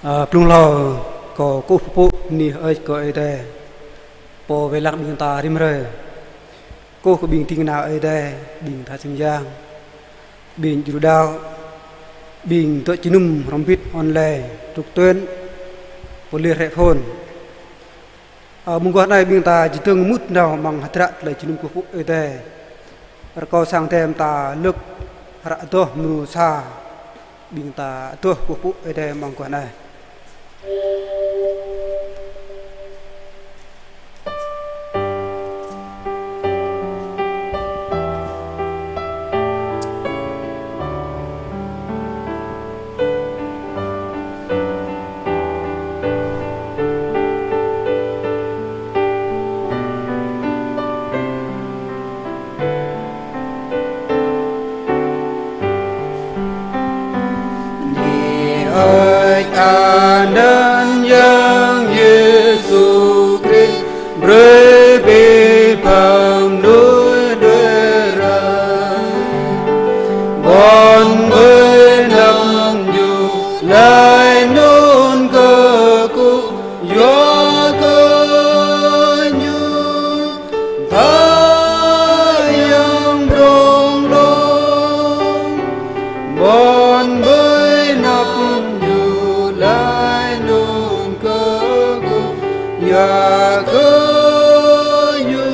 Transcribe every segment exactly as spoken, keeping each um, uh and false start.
Ơ, blung hlâo kâo kơkuh pơpŭ bơni hơơč kơ Ơi Adai, Pô wai lăng ƀing ta rĭm hrơi. Kơkuh kơ ƀing ding kơna Ơi Adai, ƀing ta jing yang, ƀing djru đaŏ, ƀing dŏ jơnum hrŏm hơbĭt online, trực tuyến, pơ lir hrĕ phôn. Ơ, mơguah anai ƀing ta čơdơ̆ng mŭt nao amăng hơdră tơlơi jơnum kơkuh pơpŭ Ơi Adai. Rơkâo sang Ơi Adai mơta lơ̆k hră adoh mrô sa, ƀing ta adoh kơkuh pơpŭ Ơi Adai amăng mơguah anai. Bơni hơơč anăn Yang Yêsu Krist, brơi abih bang mơnuih đuaĭ rai. Ƀuăn ƀơi anăp Ñu, laih anŭn kơkuh yua kơ Ñu. Tha yang prŏng lŏm, ƀuăn ƀơi anăp Ñu, laih anŭn kơkuh yua kơ Ñu.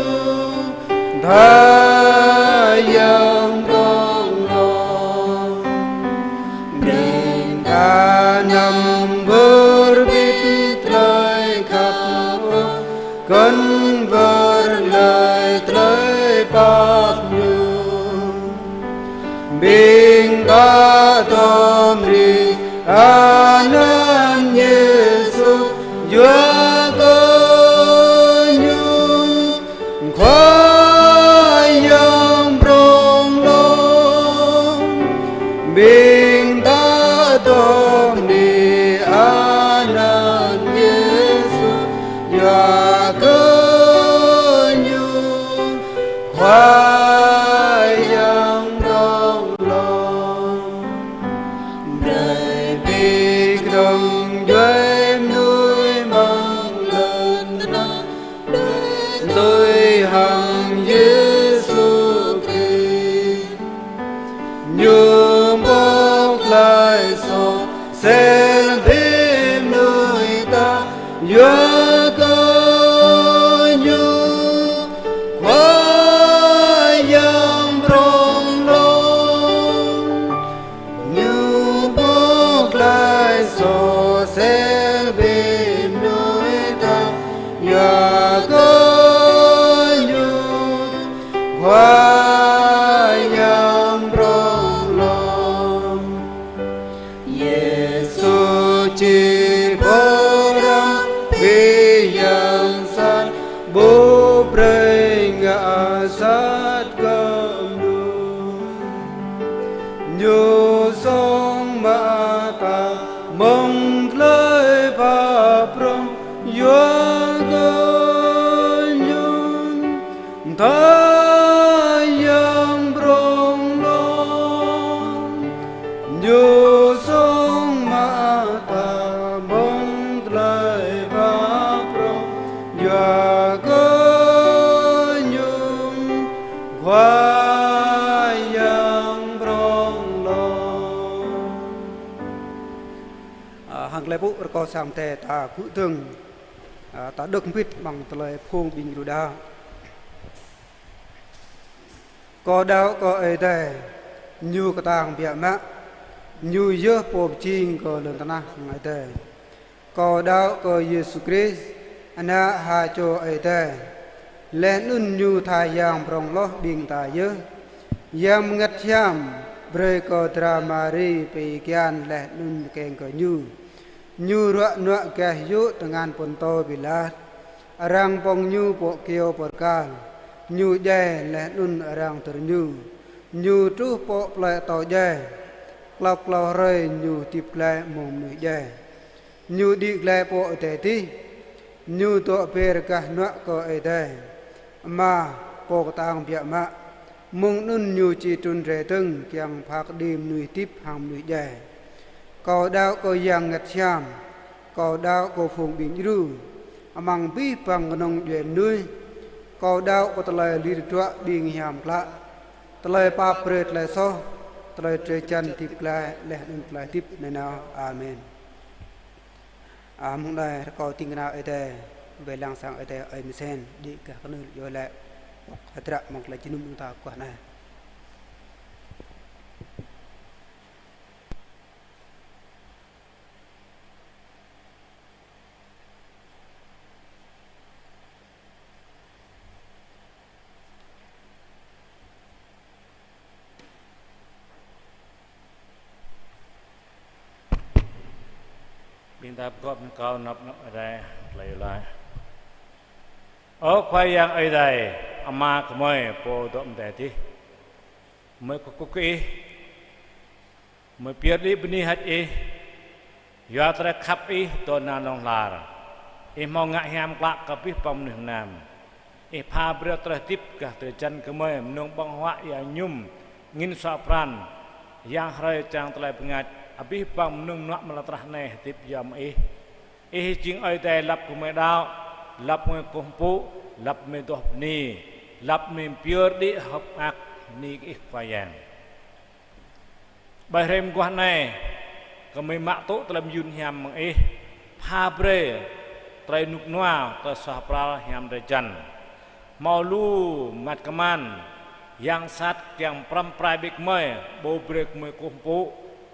Tha yang prŏng lŏm, ƀing ta anăm wơr bĭt tơlơi khăp, kơnơ̆ng wơr glaĭ tơlơi pap Ñu. Ƀing ta tŏm ri anăn Yêsu yua kơ Ñu. Khua Yang prŏng lŏm, ƀing ta tŏm ri anăn Yêsu yua kơ Ñu. Khua Yang prŏng lŏm, brơi ƀing dơ̆ng djuai mơnuih amăng lŏn tơnah, tui hăng Yêsu Krist. Ñu pŏk glaĭ soh sel abih mơnuih ta yua kơ Ñu. Khua Yang prŏng lŏm, Ñu pŏk glaĭ soh sel abih mơnuih ta yua kơ Ñu. Khua Yang prŏng lŏm, Yêsu či pơrăm abih yang sat, ƀu brơi ngă sat kơ mơnuih. Ñu song mă ta mơ̆ng tơlơi pap prŏng yua kơ Ñu. Tha yang prŏng lŏm, Ñu song mă ta mơ̆ng tơlơi pap prŏng yua kơ Ñu. Khua Yang prŏng lŏm. Ơ, hăng glaĭ pŭ rơkâo sang Ơi Adai ta gŭ dơ̆ng, ơ, ta đŏk hơbĭt amăng tơlơi phung ƀing djru đaŏ. Kâo đaŏ kơ Ơi Adai, Ñu kơtang biă mă, Ñu yơh Pô pơjing kơ lŏn tơnah hăng adai. Kâo đaŏ kơ Yêsu Krist, Ană ha čô Ơi Adai, laih anŭn Ñu tha yang prŏng hloh ƀing ta yơh. Yang Bơngăt Hiam brơi kơ dra Mari pơkian laih anŭn tơkeng kơ Ñu. Ñu ruă nuă gah yŭ tơngan Pôntô Pilat. Arăng pŏng Ñu pơ kyâo pơrkal. Ñu djai laih anŭn arăng dơ̆r Ñu. Ñu truh pơ plơi atâo djai. Klâo klâo hrơi Ñu hơdip glaĭ mơ̆ng mơnuih djai. Ñu đĭ glaĭ pơ adai adih. Ñu dŏ ber gah hnuă kơ Ơi Adai Ama, Pô kơtang biă mă. Mơ̆ng anŭn Ñu či trŭn rai dơ̆ng kiăng pha kơđi mơnuih hơdip hăng mơnuih djai. Kâo đaŏ kơ Yang Bơngăt Hiam, Kâo đaŏ kơ phung ƀing djru amăng abih bang kơnung djuai mơnuih. Kâo đaŏ kơ tơlơi lir tơdruă ƀing hiam klă, tơlơi pap brơi tơlơi soh, tơlơi drơi jăn hơdip glaĭ laih anŭn tơlơi hơdip nanao. Amen. Amăng anai rơkâo ding kơna Ơi Adai, wai lăng sang Ơi Adai Ơi Mơsen, đĭ gah kơnưl iâu laĭ, wơ̆t hơdră mơ̆ng tơlơi jơnum ƀing ta guah anai. Ƀing ta pơgop hăng kâo nao pơ anăp Ơi Adai, tơlơi iâu laĭ. Ơ Khua Yang Ơi Adai, Ama gơmơi pô dŏ pơ adai adih, gơmơi kơkuh kơ Ih, gơmơi pơyơr đĭ bơni hơơč Ih, yua tơlơi khăp Ih dŏ nao hlŏng lar. Ih hmâo ngă hiam klă kơ abih bang mơnuih mơnam. Ih pha brơi tơlơi hơdip gah drơi jăn gơmơi mơnơ̆ng ƀơ̆ng huă ia mơñum, angĭn suă pran, yang hrơi čang tơlơi bơngač, abih bang mơnơ̆ng mơnuă amăng lŏn tơnah anai hơdip yua mơ̆ng Ih. Ih jing Ơi Adai lăp gơmơi đaŏ, lăp gơmơi kơkuh pơpŭ, lăp gơmơi adoh bơni, lăp gơmơi pơyơr đĭ hơ̆k mơak bơni kơ Ih Khua Yang. Ƀơi hrơi mơguah anai, gơmơi mă tŭ tơlơi mơyun hiam mơ̆ng Ih, pha brơi tơlơi rơnŭk rơnua, tơlơi suaih pral hiam drơi jăn. Hmâo lu măt kơman yang sat kiăng pơrăm pơrai ƀing gơmơi, ƀu brơi gơmơi kơkuh pơpŭ,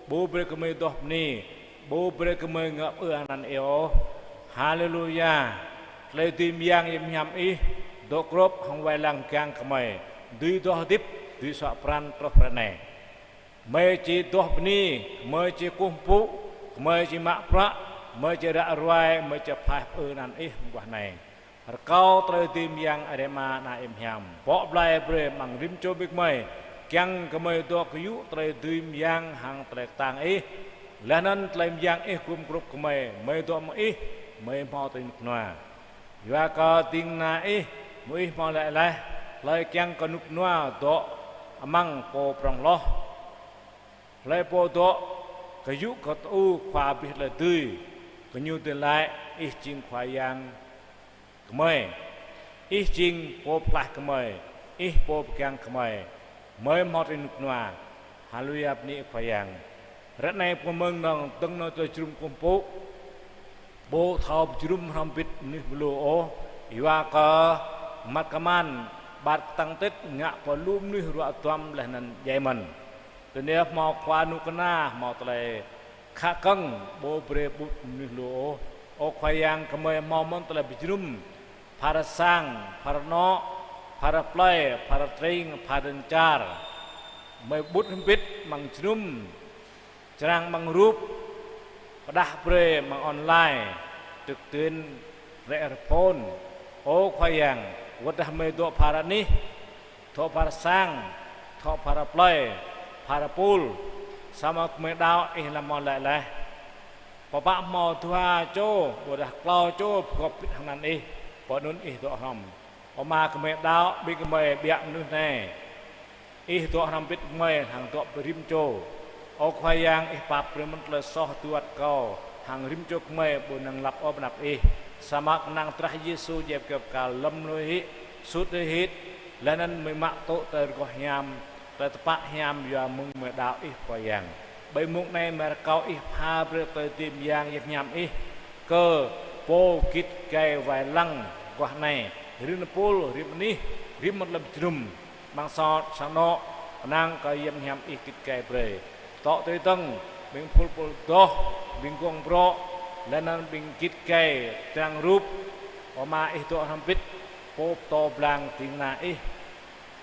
ƀu brơi gơmơi adoh bơni, ƀu brơi gơmơi ngă pơư anăn Ih ôh. Haleluya. Tơlơi dưi mơyang hiam Ih dŏ grŏp hăng wai lăng kiăng gơmơi dưi adoh hơdip, dưi suă pran truh hrơi anai. Gơmơi či adoh bơni, gơmơi či kơkuh pơpŭ, gơmơi či mă bruă, gơmơi či ră ruai, gơmơi či phaih pơư anăn Ih mơguah anai. Rơkâo tơlơi dưi mơyang Ơi Adai Ama, Ană Ih Hiam, bŏ blai brơi amăng rĭm čô ƀing gơmơi, kiăng gơmơi dŏ kơyŭ tơlơi dưi mơyang hăng tơlơi kơtang Ih. Laih anŭn tơlơi mơyang Ih gum grŏp gơmơi, gơmơi dŏ mơ̆ng Ih, gơmơi hmâo tơlơi rơnŭk rơnua. Yua kơ ding kơna Ih, mơ̆ng Ih hmâo laĭ laih, hlơi kiăng kơ rơnŭk rơnua dŏ amăng pô prŏng hloh. Hlơi pô dŏ kơyŭ kơ tơu Khua abih tơlơi dưi, gơñu dưi laĭ, Ih jing Khua Yang gơmơi, Ih jing Pô Pơklaih gơmơi, Ih Pô Pơgang gơmơi, gơmơi hmâo tơlơi rơnŭk rơnua. Haleluya, bơni Khua Yang. Ră anai pơmơ̆ng nong dơ̆ng nao tơlơi jơnum kơkuh pơpŭ, ƀu thâo pơjơnum hrŏm hơbĭt mơnuih mơlô ôh, yua kơ măt kơman ƀat kơtang tĭt ngă pơ lu mơnuih ruă duăm laih anŭn djai mơ̆n. Tơdah hmâo khua rơnŭk rơnua, hmâo tơlơi khă kơ̆ng, ƀu brơi ƀut mơnuih lu ôh. Ơ Khua Yang, gơmơi hmâo mơ̆n tơlơi pơjơnum, phara sang, phara anŏ, phara plơi, phara tring, phara dơ̆ng čar. Gơmơi ƀut hơbĭt amăng jơnum, čơrang amăng rup, pơdah brơi amăng online, trực tuyến, rĕ rơphôn. Ơ Khua Yang, wơ̆t dah gơmơi dŏ phara anih, dŏ phara sang, dŏ phara plơi, phara pul, samơ̆ gơmơi đaŏ Ih lăm hmâo laĭ laih: Pơpă hmâo dua čô, ƀôdah klâo čô pơgop hơbĭt hăng anăn Ih, pơ anŭn Ih dŏ hrŏm. Ơ Ama, gơmơi đaŏ ƀing gơmơi ƀiă mơnuih anai, Ih dŏ hrŏm hơbĭt gơmơi hăng dŏ pơ rĭm čô. Ơ Khua Yang, Ih pap brơi mơ̆n tơlơi soh tơwăt kâo hăng rĭm čô gơmơi ƀu năng lăp ôh pơ anăp Ih. Samơ̆ kơnang drah Yêsu djai kơyâo bơrkal lơ̆m lui hĭ, sut lui hĭ, laih anŭn gơmơi mă tŭ tơlơi rơgoh hiam, tơlơi tơpă hiam yua mơ̆ng gơmơi đaŏ Ih Khua Yang. Ƀơi mông anai gơmơi rơkâo Ih pha brơi tơlơi dưi mơyang hiam Ih kơ pô git gai wai lăng guah anai, rĭm pul, rĭm anih, rĭm mơ̆ng lăm jơnum, amăng soh sang anŏ, kơnang kơ hiam Ih git gai brơi. Tŏ tui tơ̆ng, ƀing pul pul adoh, ƀing gong brŏ, laih anŭn ƀing git gai čơrang rup, Ơ Ama, Ih dŏ hrŏm hơbĭt, pô pơtô blang ding kơna Ih,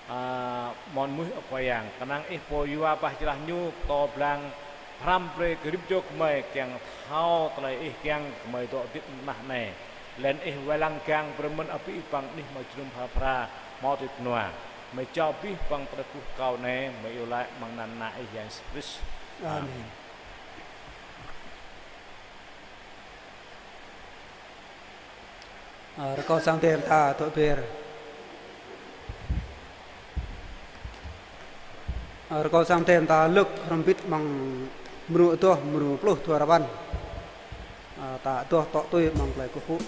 a, mơnuih, Ơ Khua Yang, kơnang Ih pô yua bah jơlah ñu pơtô blang, pơhrăm brơi kơ rĭm čô gơmơi kiăng thâo tơlơi Ih kiăng gơmơi dŏ hơdip mơ̆ng anai. Laih anŭn Ih wai lăng kiăng brơi mơ̆n abih bang anih hmâo jơnum phara phara, hmâo tơlơi rơnŭk rơnua. Gơmơi jao abih bang tơlơi kơkuh kâo anai, gơmơi iâu laĭ amăng anăn Ană Ih Yang Yêsu Krist. Amen. Amen. Ơ, rơkâo sang tơm ta tŏ ber. Ơ, rơkâo sang tơm ta lơ̆k hrŏm hơbĭt amăng mrô adoh, mrô pluh dua rơwan. Ơ, Ta dŏ tŏ tui amăng tơlơi kơkuh pơpŭ.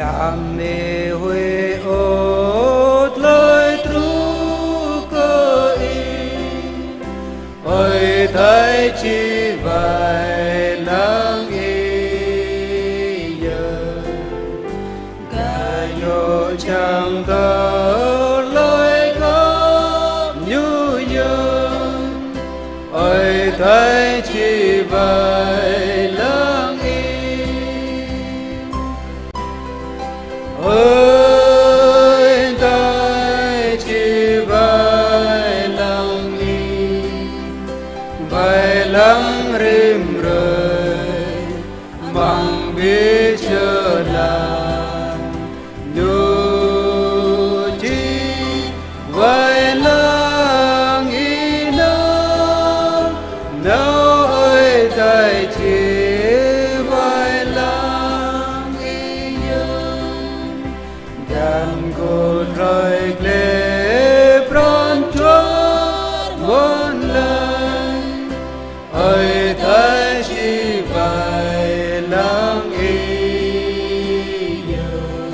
Anăm mơhuĭ ôh tơlơi truh kơ Ih, Ơi Adai či wai lăng Ih yơh. Gơñu čang tơlơi khăp Ñu yơh, Ơi Adai či wai lăng Ih. Ơi Adai či wai lăng Ih, wai lăng rĭm hrơi amăng ƀing jơlan. Ñu či wai lăng Ih nao, nao Ơi Adai či wai lăng Ih yơh. Dăn kơ hrơi gleh pran jua mơ̆n lĕ, Ơi Adai či wai lăng Ih yơh.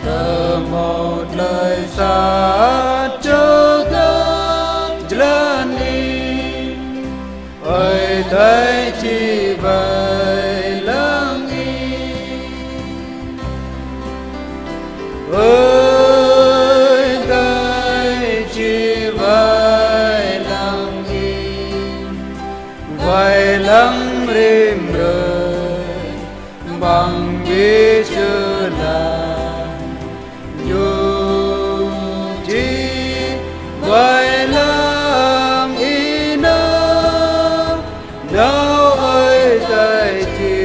Tơhmâo tơlơi sat čơkă jơlan Ih, Ơi Adai či wai lăng Ih. Ơi Adai či wai lăng Ih, wai lăng rĭm hrơi amăng ƀing jơlan. Ñu či wai lăng Ih nao, nao Ơi Adai či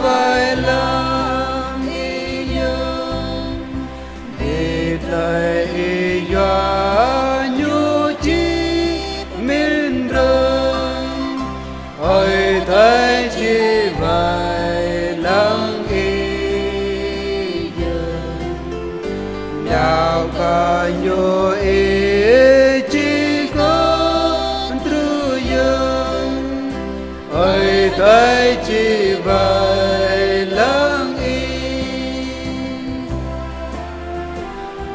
wai lăng Ih yơh. Ƀing tơlơi Ih yua Ñu či mĭn rai, Ơi Adai či wai lăng Ih yơh. Mơyang kơ Ñu Ih či kơntrưh yơh, Ơi Adai či wai lăng Ih.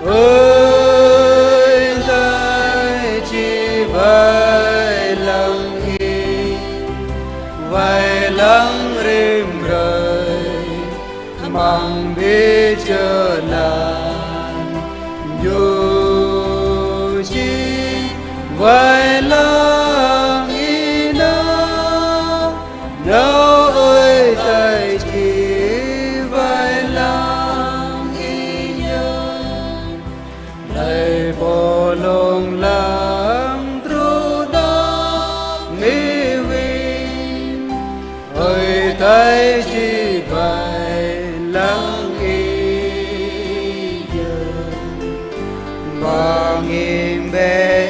Ơi Adai či wai lăng Ih, wai lăng rĭm hrơi amăng ƀing jơlan. Ñu či wai lăng Ih nao, nao Ơi Adai či wai lăng Ih yơh. Hlơi pô lông lăng truh đah mơwĭn, Ơi Adai či wai lăng Ih yơh. Bơngơ̆t bĕ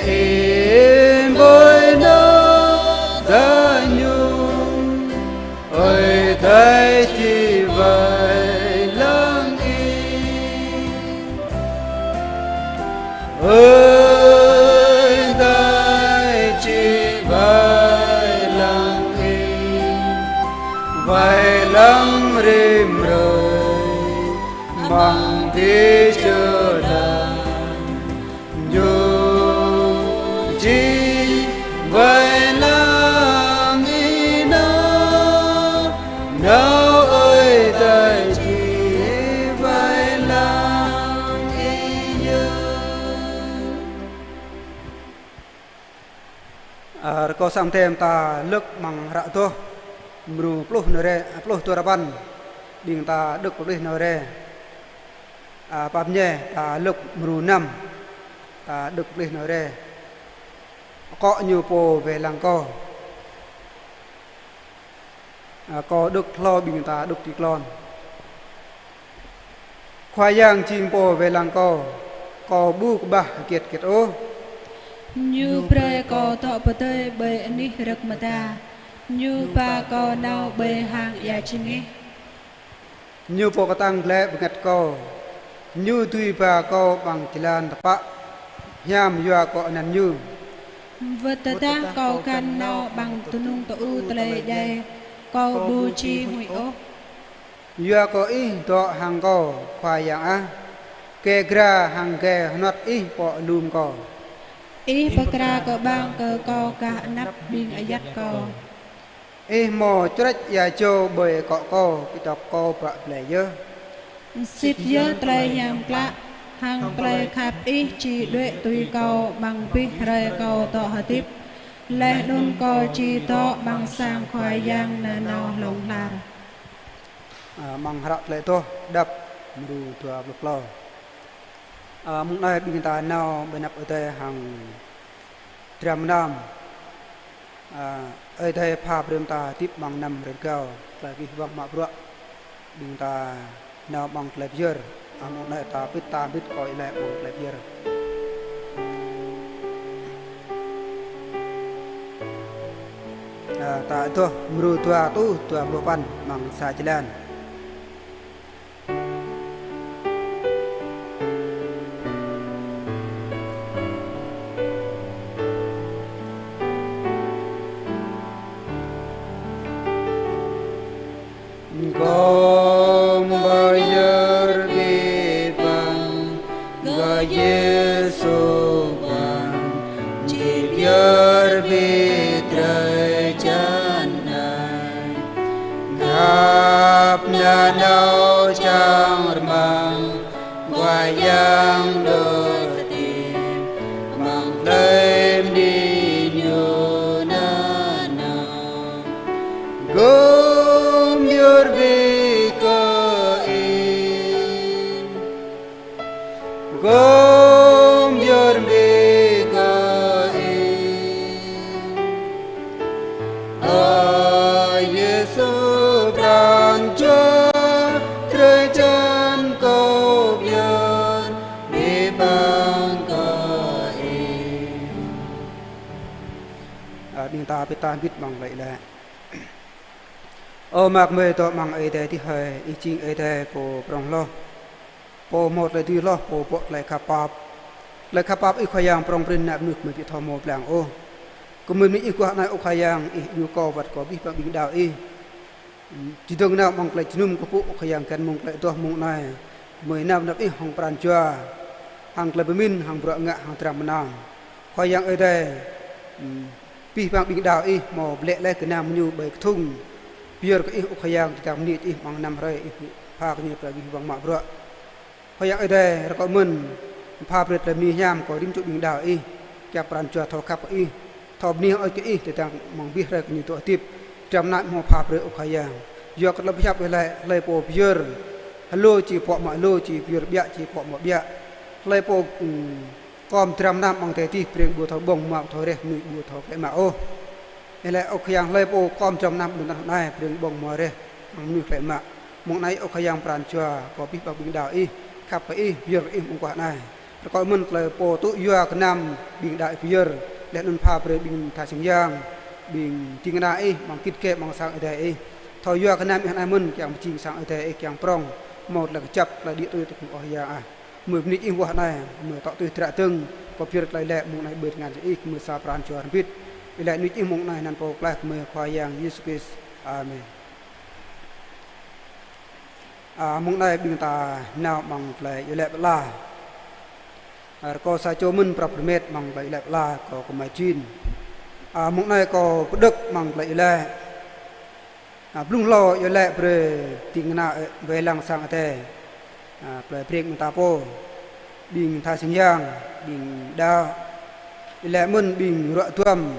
Ih ƀơi anăp ta ñu, Ơi Adai či wai lăng Ih. Ơi Adai či wai lăng Ih, wai lăng rĭm hrơi amăng ƀing jơlan. Ñu či wai lăng Ih nao, nao Ơi Adai či wai lăng Ih yơh. Ơ, rơkâo sang tơm ta lơ̆k amăng hră Adôh mrô pluh nao rai, pluh duarơpăn, ƀing ta đŏk pơplih nao rai. Ơ, pap ñe ta lơ̆k mrô năm, ta đŏk pơplih nao rai. Akŏ ñu pô wai lăng kâo. A, kâo đŏk hlâo ƀing ta đŏk tui klon. Khua Yang jing Pô wai lăng kâo, kâo ƀu kơƀah hơget-get ôh. Ñu brơi kâo dŏ pơdơi ƀơi anih rơ̆k mơda. Ñu ba kâo nao ƀơi hang ia jơngeh. Ñu pô kơtang glaĭ bơngăt kâo. Ñu dưi ba kâo amăng jơlan tơpă hiam yua kơ anăn Ñu. Wơ̆t tơdah kâo găn nao amăng tơnung tơ-u tơlơi djai, kâo ƀu či huĭ ôh. Yua kơ Ih dŏ hăng kâo, Khua Yang ah. Kơdra hăng kơhnot Ih pŏk lum kâo. Ih pơkra kơƀang kơ kâo gah anăp ƀing ayăt kâo. Ih hmâo črĕč ia jâo ƀơi akŏ kâo, kơčŏk kâo bă blai yơh. Sĭt yơh tơlơi hiam klă hăng tơlơi khăp Ih či đuaĭ tui kâo amăng abih hrơi kâo dŏ hơdip. Laih anŭn kâo či dŏ amăng sang Khua Yang nanao hlŏng lar. A, amăng hră Tơlơi Adoh, Đăp, mrô dua pluh klâo. A, mơ̆ng anai ƀing ta nao ƀơi anăp Ơi Adai hăng dram mơnam. A, Ơi Adai pha brơi ƀing ta hơdip amăng năm hrơi rơgao, tơlơi abih bang mă bruă. Ƀing ta nao amăng tơlơi pơyơr. A, mơ̆ng anai ta pĭt, ta pĭt kơ iâu laĭ amăng tơlơi pơyơr. A, ta adoh mrô dua rơtuh dua pluh păn amăng sa jơlan. Gom pơyơr abih bang kơ Yêsu pơpŭ, či pơyơr abih drơi jăn anai. Khăp nanao čang rơmang, Khua Yang dŏ hơdip, amăng tơlơi bơni Ñu nanao. Gom pơyơr abih kơ Ih. Gom pơyơr abih kơ Ih. Ơ Yêsu pran jua, drơi jăn kâo pơyơr abih bang kơ Ih. A, ƀing ta pơtăn bit amăng tơlơi iâu laĭ. Ơ Ama gơmơi dŏ amăng adai adih hơi, Ih jing Ơi Adai pô prŏng hloh. Pô hmâo tơlơi dưi hloh, Pô pŏk tơlơi khăp pap. Tơlơi khăp pap Ih Khua Yang prŏng prin ană mơnuih gơmơi ƀu thâo hmâo blang ôh. Gơmơi bơni Ih guah anai ơ Khua Yang, Ih iâu kâo wơ̆t kơ abih bang ƀing đaŏ Ih. Či dơ̆ng nao amăng tơlơi jơnum kơkuh Ih Khua Yang găn mơ̆ng tơlơi adoh mơ̆ng anai. Gơmơi nao anăp Ih hăng pran jua, hăng tơlơi pơmĭn, hăng bruă ngă, hăng dram mơnam. Khua Yang Ơi Adai, ưm, abih bang ƀing đaŏ Ih hmâo blĕ laih gơnam ñu ƀơi kơthung. Pơyơr kơ Ih ơ Khua Yang, tơdang bơni Ih amăng năm hrơi Ih pha kơ ñu tơlơi abih bang mă bruă. Khua Yang Ơi Adai, rơkâo mơ̆n pha brơi tơlơi bơni hiam kơ rĭm čô ƀing đaŏ Ih, kiăng pran jua thâo khăp kơ Ih, thâo bơni hơơč kơ Ih, tơdang amăng abih hrơi gơñu dŏ hơdip, dram mơnam hmâo pha brơi ơ Khua Yang. Yua kơ tơlơi pơhiăp Ih laĭ, hlơi pô pơyơr hơlô či pŏk mă hơlô, či pơyơr ƀiă či pŏk mă ƀiă. Hlơi pô, ưm, kơm dram mơnam amăng adai adih, brơi ƀu thâo ƀơ̆ng mă, ƀu thâo reh, mơnuih ƀu thâo klĕ mă ôh. Ih laĭ ơ Khua Yang, hlơi pô kơm dram mơnam ƀơi lŏn tơnah anai, brơi ƀơ̆ng mă reh hăng mơnuih klĕ mă. Mơ̆ng anai ơ Khua Yang pran jua kơ abih bang ƀing đaŏ Ih, khăp kơ Ih, pơyơr kơ Ih mơ̆ng guah anai. Rơkâo mơ̆n tơlơi pô tŭ yua gơnam ƀing đaŏ Ih pơyơr, laih anŭn pha brơi ƀing tha sang yang, ƀing ding kơna Ih, amăng git gai amăng sang adai Ih. Thâo yua gơnam Ih anai mơ̆n kiăng pơjing sang adai Ih kiăng prŏng, hmâo tơlơi kơjăp, tơlơi đĭ tui tơkung ôh Yang ah. Gơmơi bơni Ih guah anai, gơmơi tŏ tui dră dơ̆ng, kơ pơyơr tơlơi laĭ mơ̆ng anai ƀơi tơngan Ih, gơmơi sa pran jua hrŏm hơbĭt. Iâu laĭ bơni Ih mơ̆ng anai anăn Pô Pơklaih gơmơi Khua Yang Yêsu Krist. Amen. A, mơ̆ng anai ƀing ta nao amăng tơlơi iâu laĭ pơala. A, rơkâo sa čô mơ̆n prăp rơmet amăng tơlơi iâu laĭ pơala kơ gơmơi jing. A, mơ̆ng anai kâo pơđŏk amăng tơlơi iâu laĭ. A, blung hlâo iâu laĭ brơi ding kơna, ơ, wai lăng sang adai. A, plơi Breng ƀing ta pô. Ƀing tha sang yang, ƀing đaŏ. Iâu laĭ mơ̆n ƀing ruă duăm,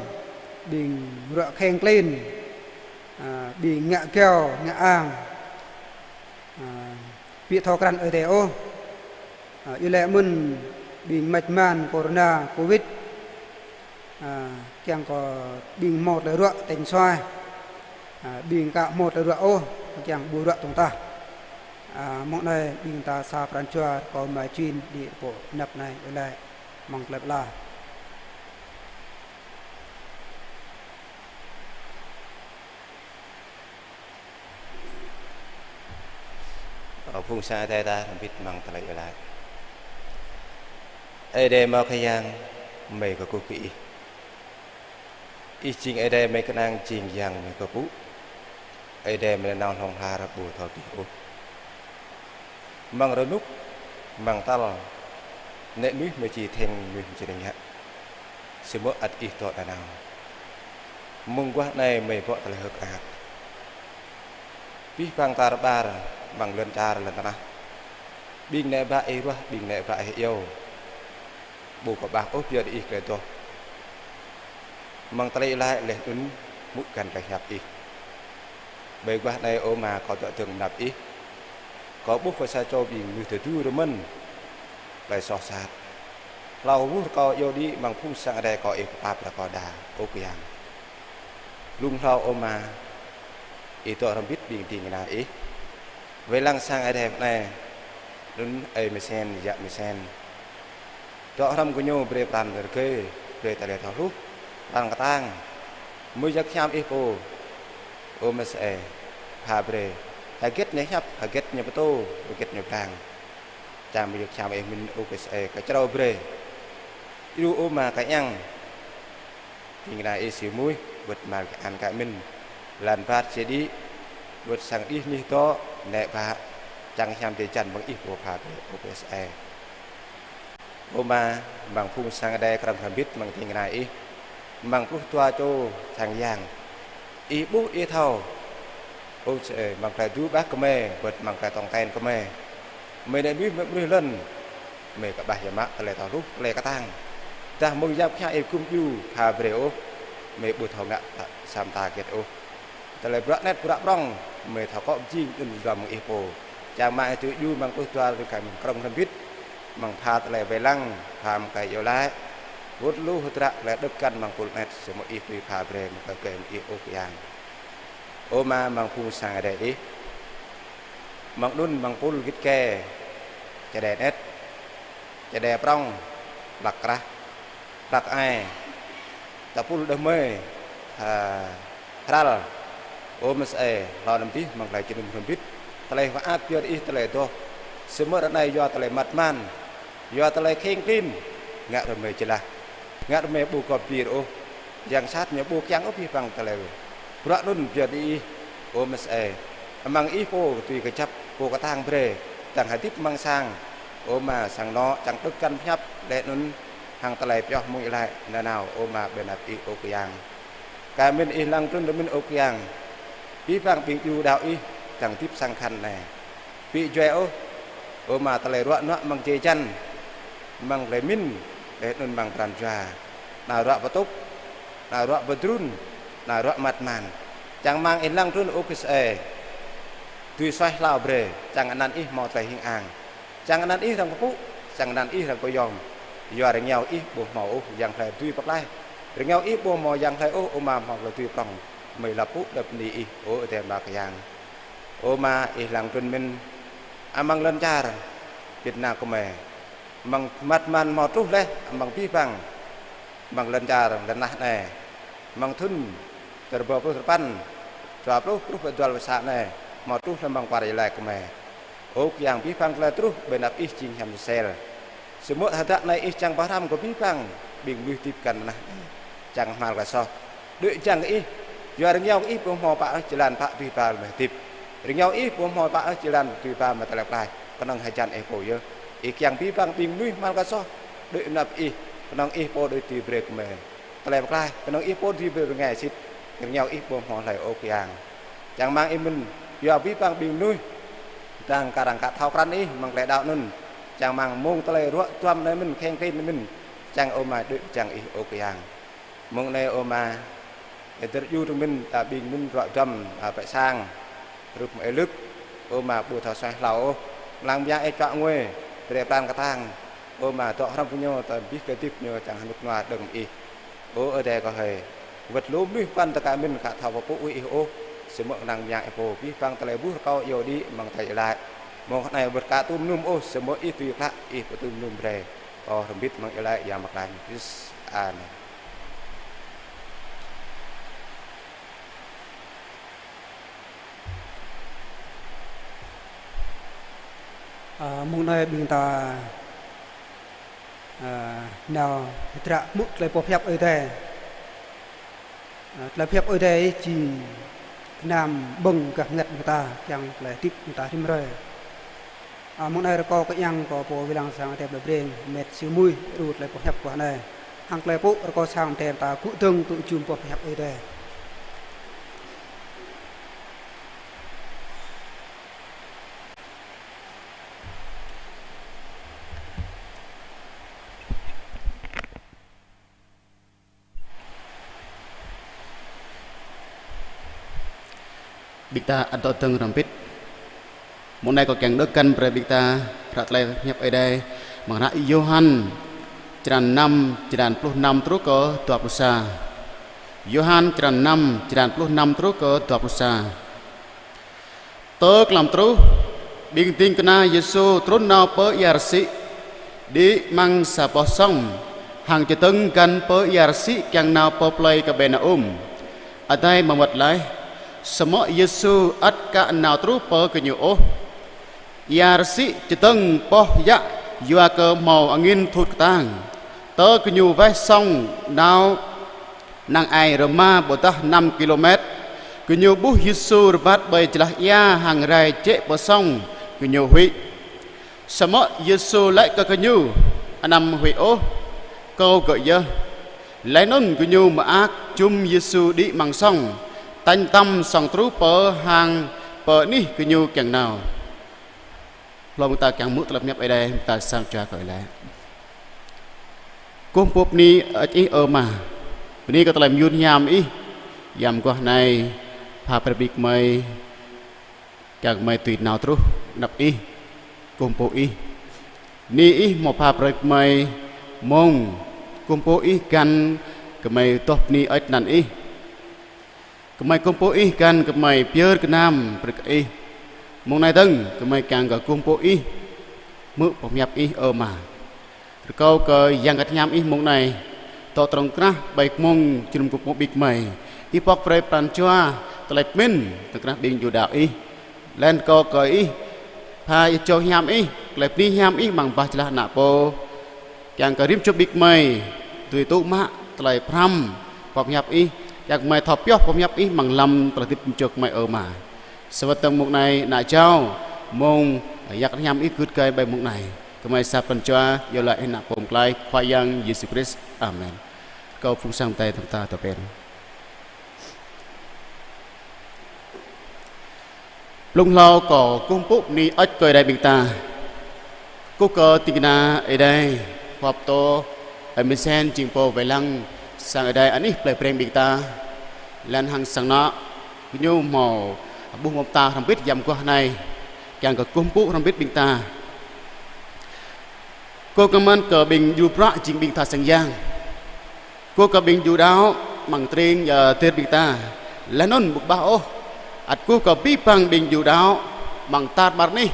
ƀing ruă kheng klin. A, ƀing ngă gao, ngă ang. A, ƀu thâo krăn Ơi Adai ôh. A, iâu laĭ mơ̆n ƀing măč man corona, covid. A, kiăng kơ ƀing hmâo tơlơi ruă tĕnh suaih. A, ƀing kơ mơ̆ tơruă ôh, kiăng ƀu ruă tŏng tah. A, mơ̆ng anai ƀing ta sa pran jua kơ mă jing đĭ pơ anăp anai, ơ lĕ mơ̆ng tơlơi pơala. Ơ, phung sang Ơi Adai ta hrŏm hơbĭt mơ̆ng tơlơi iâu laĭ. Ơi Adai mơ̆ Khua Yang, mơi kơkuh kơ Ih. Ih jing Ơi Adai mơi kơnang, jing Yang mơi kơpŭ. Ơi Adai mơi nanao hlŏng lar ƀu thâo gih ôh. Mơ̆ng rơnŭk, mơ̆ng tal, nĕ mơnuih mơi či thĕng, mơnuih mơi či rơngiă. Samơ̆ ăt Ih dŏ nanao. Mơ̆ng guah anai mơi bŏ tơlơi hơ̆k mơak. Abih bang tar ƀar, amăng lŏn čar lŏn tơnah. Ƀing nĕ ƀă Ih ruah, ƀing nĕ ƀă Ih iâu. Ƀu kơƀah ôh pioh Ih tơlơi adoh. Mơ̆ng tơlơi iâu laĭ laih anŭn mŭt găn tơlơi hiăp Ih. Ƀơi guah anai ơ Ama, kâo dŏ dơ̆ng anăp Ih. Kâo ƀuh kơ sa čô ƀing mơnuih tơdu rơmơ̆n. Tơlơi soh sat. Hlâo rơkâo iâu đĭ amăng phung sang Ơi Adai kâo Ih pơpap laĭ kâo đa, ơ Khua Yang. Blung hlâo ơ Ama, Ih dŏ hrŏm hơbĭt ƀing ding kơna Ih. Wai lăng sang Ơi Adai anai, anŭn ơi Mơsen, yă Mơsen. Dŏ hrŏm gơñu brơi pran rơgơi, brơi tơlơi thâo hluh, pran kơtang. Mơ̆ yap hiam Ih pô, ơ Ama sơai, pha brơi. Hơget ñu hiăp, hơget ñu pơtô, hơget ñu pơrang. Čang mơ̆ yap hiam Ih mơ̆n ơ Ama sơai, kơčrâo brơi. Iâu ơ Ama kơ yang. Ding kơna Ih si mơnuih, wơ̆t mơ̆ng kơ an kơ mơ̆n. Lăn ƀar či đĭ, wơ̆t sang đih nih dŏ, nĕ ƀă, čang hiam jơjăn mơ̆ng Ih pô pha brơi ơ Ama sơai. Ơ Ama, mơ̆ng phung sang Ơi Adai krăm hrŏm hơbĭt mơ̆ng ding kơna Ih. Mơ̆ng pluh dua čô sang yang. Ih ƀuh Ih thâo. Ơ Ama sơai, mơ̆ng tơlơi dŭ ƀah kơmơi, wơ̆t mơ̆ng tơlơi tŏng ten kơmơi. Mơi nĕ mơnuih, mơi mơnuih lŏn. Mơi kơƀah yơh mă tơlơi thâo hluh, tơlơi kơtang. Dah mơ̆ng yap hiam Ih gum djru, pha brơi ôh. Mơi ƀu thâo ngă ta, sa mơta hơget ôh. Tơlơi bruă anet bruă prŏng, mơi thâo akŏ jing anŭn yua mơ̆ng Ih pô. Čang mă Ih tui djru mơ̆ng pluh dua rơkơi mơ̆ng krong hrŏm hơbĭt. Mơ̆ng pha tơlơi wai lăng, pha mơ̆ng tơlơi iâu laĭ. Wơ̆t lu hơdră tơlơi đơ̆k găn mơ̆ng pul anet, samơ̆ Ih tui pha brơi mơ̆ng tơlơi gơ̆ng Ih ơ Khua Yang. Ơ Ama, mơ̆ng phung sang Ơi Adai Ih. Mơ̆ng anŭn mơ̆ng pul git gai, čơđai anet, čơđai prŏng, ƀlăk krah, ƀlăk ai, tơpul đah mơi, ha, hral, ơ Ama sơai, hlâo anăm dih mơ̆ng tơlơi jơnum hrŏm hơbĭt, tơlơi hơ̆k mơak pioh Ih tơlơi adoh, samơ̆ ră anai yua tơlơi măt man, yua tơlơi kheng klin, ngă rơmơi jơlah, ngă rơmơi ƀu gŏp bir ôh, yang sat ñu ƀu kiăng ôh abih bang tơlơi. Bruă anŭn pioh Ih, ơ Ama sơai. Amăng Ih pô dưi kơjăp, pô kơtang brơi, dang hơdip amăng sang, ơ Ama, sang anŏ, čang đơ̆k găn pơhiăp, laih anŭn hăng tơlơi pioh mơ̆ng Ih laih, nanao, ơ Ama, ƀơi anăp Ih, ơ Khua Yang. Kơ mĭn Ih lăng trŭn tơ mĭn ơ Khua Yang. Abih bang ƀing djru đaŏ Ih, dang hơdip sang khăn anai. Ƀu djơ̆ ôh, ơ Ama, tơlơi ruă nuă mơ̆ng jơjăn, mơ̆ng tơlơi mĭn, laih anŭn mơ̆ng pran jua. Anai ruă pơtŭk, anai ruă pơdrŭn, anai ruă măt man. Čang mơ̆ng Ih lăng trŭn ơ Khua sơai. Dưi suaih hlao brơi, čang anăn Ih hmâo tơlơi hing ang. Čang anăn Ih arăng pơpŭ, čang anăn Ih arăng pơyom. Yua rơngiao Ih ƀu hmâo ôh yang hlơi dưi pơklaih. Rơngiao Ih ƀu hmâo yang hlơi ôh, ơ Ama, hmâo tơlơi dưi prŏng. Mơi lăp pŭ lăp bơni Ih, ơ Adai Ama kơ yang. Ơ Ama, Ih lăng trŭn mĭn amăng lŏn čar Việt Nam kơmơi. Mơ̆ng măt man hmâo truh laih amăng abih bang. Mơ̆ng lŏn čar lŏn tơnah anai. Mơ̆ng thŭn tơrơbâo pluh tơpăn, dua pluh, pluh pơ dua pluh sa anai, hmâo truh laih mơ̆ng kwar Gia Lai kơmơi. Ơ Khua Yang, abih bang tơlơi truh ƀơi anăp Ih jing hiam sơsel. Samơ̆ hơdră anai Ih čang pơhrăm kơ abih bang ƀing mơnuih hơdip găn tơnah anai. Čang hmâo tơlơi soh. Đuaĭ jang kơ Ih, yua rơngiao kơ Ih ƀu hmâo pă ôh jơlan pă dưi ba mơ̆ hơdip. Rơngiao Ih ƀu hmâo pă ôh jơlan dưi ba mơ̆ tơlơi pơklaih. Kơnơ̆ng hơjăn Ih pô yơh. Ih kiăng abih bang ƀing mơnuih hmâo tơlơi soh. Đuaĭ anăp Ih, kơnơ̆ng Ih pô đuaĭ dưi brơi kơmơi tơlơi pơklaih, kơnơ̆ng Ih pô dưi brơi rơngai sĭt, rơngiao Ih ƀu hmâo hlơi ôh Khua Yang. Čang mơ̆ng Ih mơ̆n, yua abih bang ƀing mơnuih, dang kar hăng ka thâo krăn Ih, mơ̆ng tơlơi đaŏ anŭn, čang mơ̆ng mơ̆ng tơlơi ruă duăm anai mơ̆n, kheng klin anai mơ̆n, čang ơ Ama đuaĭ jang Ih ơ Khua Yang. Mơ̆ng anai ơ Ama, Ih dơ̆r djru tơ mĭn, ta ƀing mơ̆n ruă duăm, a, pĕ sang, hrup mơ̆ ih lŭk, ơ Ama ƀu thâo suaih hlâo ôh. Lăng mơyang Ih čuă ngui, brơi pran kơtang. Ơ Ama dŏ hrŏm gơñu, tơl abih kơ hơdip ñu čang hơnŭk hơnua đơ̆ng Ih. Ơ Adai kơ hơi, wơ̆t lu mơnuih păn tơkai mĭn ka thâo pơpŭ Ih ôh. Samơ̆ kơnang mơyang Ih pô, abih bang tơlơi ƀuh rơkâo iâu đĭ amăng Ih laĭ. Mông anai wơ̆t kơ tŭ mơnum ôh, samơ̆ Ih tui klă, Ih pơtŭ mơnum brơi. Kâo hrŏm hơbĭt amăng Ih laĭ Yang Bơngăt Jăk Krist. Amen. Ơ, mông anai ƀing ta, ơ, nao hơdră hmư̆ tơlơi pơhiăp Ơi Adai. Ơ, tơlơi pơhiăp Ơi Adai jing gơnam ƀơ̆ng gah bơngăt mơta, kiăng tơlơi hơdip mơta rĭm hrơi. Ơ, mông anai rơkâo kơ Yang kơ pô wai lăng sang Ơi Adai blơi Breng, met Siu Mui, ru tơlơi pơhiăp guah anai. Hăng tơlơi pơpŭ rơkâo sang Ơi Adai ta gŭ dơ̆ng tŭ jum pơhiăp Ơi Adai. Ƀing ta ăt dŏ dơ̆ng hrŏm hơbĭt. Mông anai kâo kiăng đŏk găn brơi ƀing ta hră tơlơi pơhiăp Ơi Adai amăng hră Yôhan, črăn năm, črăn pluh năm truh kơ dua pluh sa. Yôhan črăn năm, črăn pluh năm truh kơ dua pluh sa. Tơ klăm truh, ƀing ding kơna Yêsu trŭn nao pơ ia rơsĭ, đĭ amăng sa boh sŏng, hăng čơdơ̆ng găn pơ ia rơsĭ kiăng nao pơ plơi Kapernum. Adai mơmŏt laih, samơ̆ Yêsu ăt ka nao truh pơ gơñu ôh. Ia rơsĭ čơdơ̆ng boh yă yua kơ hmâo angin thut kơtang. Tơ gơñu weh sŏng nao năng ai rơma ƀôdah năm kilômet, gơñu ƀuh Yêsu rơbat ƀơi jơlah ia hăng rai jĕ pơ sŏng, gơñu huĭ. Samơ̆ Yêsu laĭ kơ gơñu: Anăm huĭ ôh, Kâo gơ̆ yơh. Laih anŭn gơñu mơak jum Yêsu đĭ amăng sŏng, tañ tăm sŏng truh pơ hang pơ anih gơñu kiăng nao. Hlâo mơ̆ng ta kiăng hmư̆ tơlơi pơhiăp Ơi Adai, mơ̆ng ta săng jua kơ Ơi Adai. Kơkuh pơpŭ bơni hơơč Ih, ơ Ama. Bơni kơ tơlơi mơyun hiam Ih, yăm guah anai, pha brơi ƀing gơmơi, kiăng gơmơi dưi nao truh anăp Ih, kơkuh pơpŭ Ih. Bơni Ih hmâo pha brơi gơmơi mông, kơkuh pơpŭ Ih găn gơmơi adoh bơni hơơč anăn Ih. Gơmơi kơkuh pơpŭ Ih găn gơmơi pơyơr gơnam brơi kơ Ih. Mông anai dơ̆ng gơmơi kiăng kơ kơkuh pơpŭ Ih, hmư̆ pơhiăp Ih, ơ Ama. Rơkâo kơ Yang Bơngăt Hiam Ih mông anai dŏ tơ̆ng krah ƀơi kơmông jơnum kơkuh pơpŭ ƀing gơmơi. Ih pŏk brơi pran jua tơlơi pơmĭn tơ̆ng krah ƀing djuai ania Ih. Laih anŭn rơkâo kơ Ih pha Ih jơlan hiam Ih, tơlơi bơni hiam Ih amăng bah jơlah ană pô. Kiăng kơ rĭm čô ƀing gơmơi dưi tŭ mă tơlơi pơhrăm pơhiăp Ih, kiăng gơmơi thâo pioh pơhiăp Ih amăng lăm tơlơi hơdip rĭm čô gơmơi, ơ Ama. Sa wơ̆t dơ̆ng mông anai, ană jao, mông Yang Bơngăt Hiam Ih gưt gai ƀơi mông anai. Gơmơi sa pran jua iâu laĭ Ih ană pô mơklaih, Khua Yang Yêsu Krist. Amen. Rơkâo phung sang Ơi Adai tơ̆ng ta tơpĕn. Blung hlâo kâo kơkuh pơpŭ bơni hơơč kơ Ơi Adai ƀing ta. Kơkuh kơ ding kơna Ơi Adai, khua pơtô Ơi Misen jing pô wai lăng sang Ơi Adai anih plơi Breng ƀing ta. Laih anŭn hăng sang anŏ, gơñu hmâo ƀuh mơ̆ng ta hrŏm hơbĭt yăm guah anai, kiăng kơ kơkuh pơpŭ hrŏm hơbĭt ƀing ta. Kâo kơmăn kơ ƀing djru bruă jing ƀing tha sang yang. Kâo kơ ƀing djru đaŏ amăng tring, ơ, tơring ƀing ta. Laih anŭn ƀu kơƀah ôh. Ăt kâo kơ abih bang ƀing djru đaŏ amăng tar ƀar anih.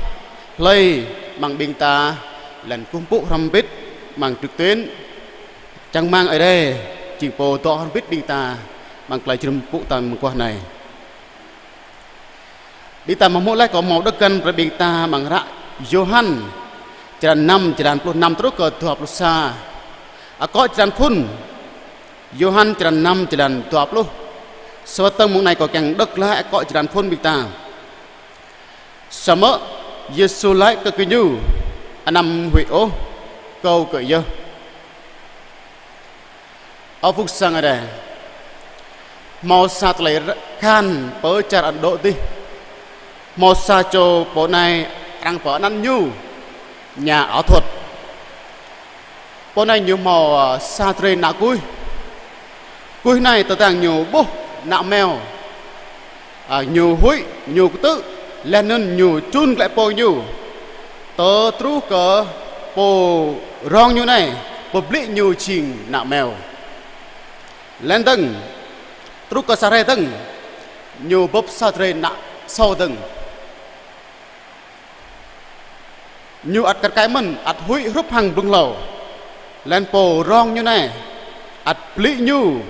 Hlơi amăng ƀing ta, laih anŭn kơkuh pơpŭ hrŏm hơbĭt amăng trực tuyến. Čang rơmang Ơi Adai jing pô dŏ hrŏm hơbĭt ƀing ta amăng tơlơi jơnum pơpŭ ta mơguah anai. Ƀing ta hmâo hmư̆ laih, kâo hmâo đŏk găn brơi ƀing ta amăng hră Yôhan, črăn năm, črăn pluh năm truh kơ dua pluh sa. Akŏ črăn phŭn, Yôhan črăn năm, črăn dua pluh. Sa wơ̆t dơ̆ng mông anai kâo kiăng đŏk laih akŏ črăn phŭn ƀing ta. Samơ̆ Yêsu laĭ kơ gơñu: Anăm huĭ ôh, Kâo gơ̆ yơh. Ơ phung sang Ơi Adai, hmâo sa tơlơi khan pơ čar Ấn Độ adih. Hmâo sa čô pô anai, arăng pơanăn ñu nhà ảo thuật. Pô anai ñu hmâo, ơ, sa drơi ană kuih. Kuih anai tơdang ñu ƀuh ană meo, ơ, ñu huĭ, ñu kơtư̆, laih anŭn ñu čun glaĭ pô ñu. Tơl truh kơ pô rong ñu anai, pơblĭ ñu jing ană meo. Laih dơ̆ng, truh kơ sa hrơi dơ̆ng, Ñu bưp sa drơi ană sâo dơ̆ng. Ñu ăt kar kaĭ mơ̆n, ăt huĭ hrup hăng blung hlâo. Laih anŭn pô rong ñu anai ăt blĭ ñu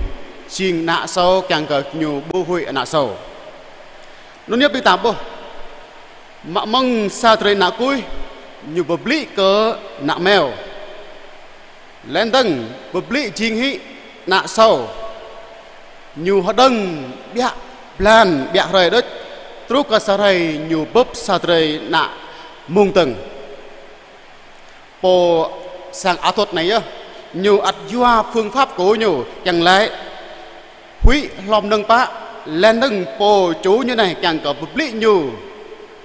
jing ană sâo kiăng kơ ñu ƀu huĭ ană sâo. Anŭn yơh ƀing ta ƀuh, mă mơ̆ng sa drơi ană kuih, ñu pơblĭ kơ ană meo. Laih dơ̆ng pơblĭ jing hĭ ană sâo. Ñu hơđơ̆ng ƀiă blan ƀiă hrơi đôč, truh kơ sa hrơi ñu bưp sa drơi ană mông dơ̆ng. Pô sang atôt anai yơh, ñu ăt yua phương pháp kơ ñu kiăng laĭ huĭ hlom mơnơ̆ng pă, laih dơ̆ng pô ču ñu anai kiăng kơ pơblĭ ñu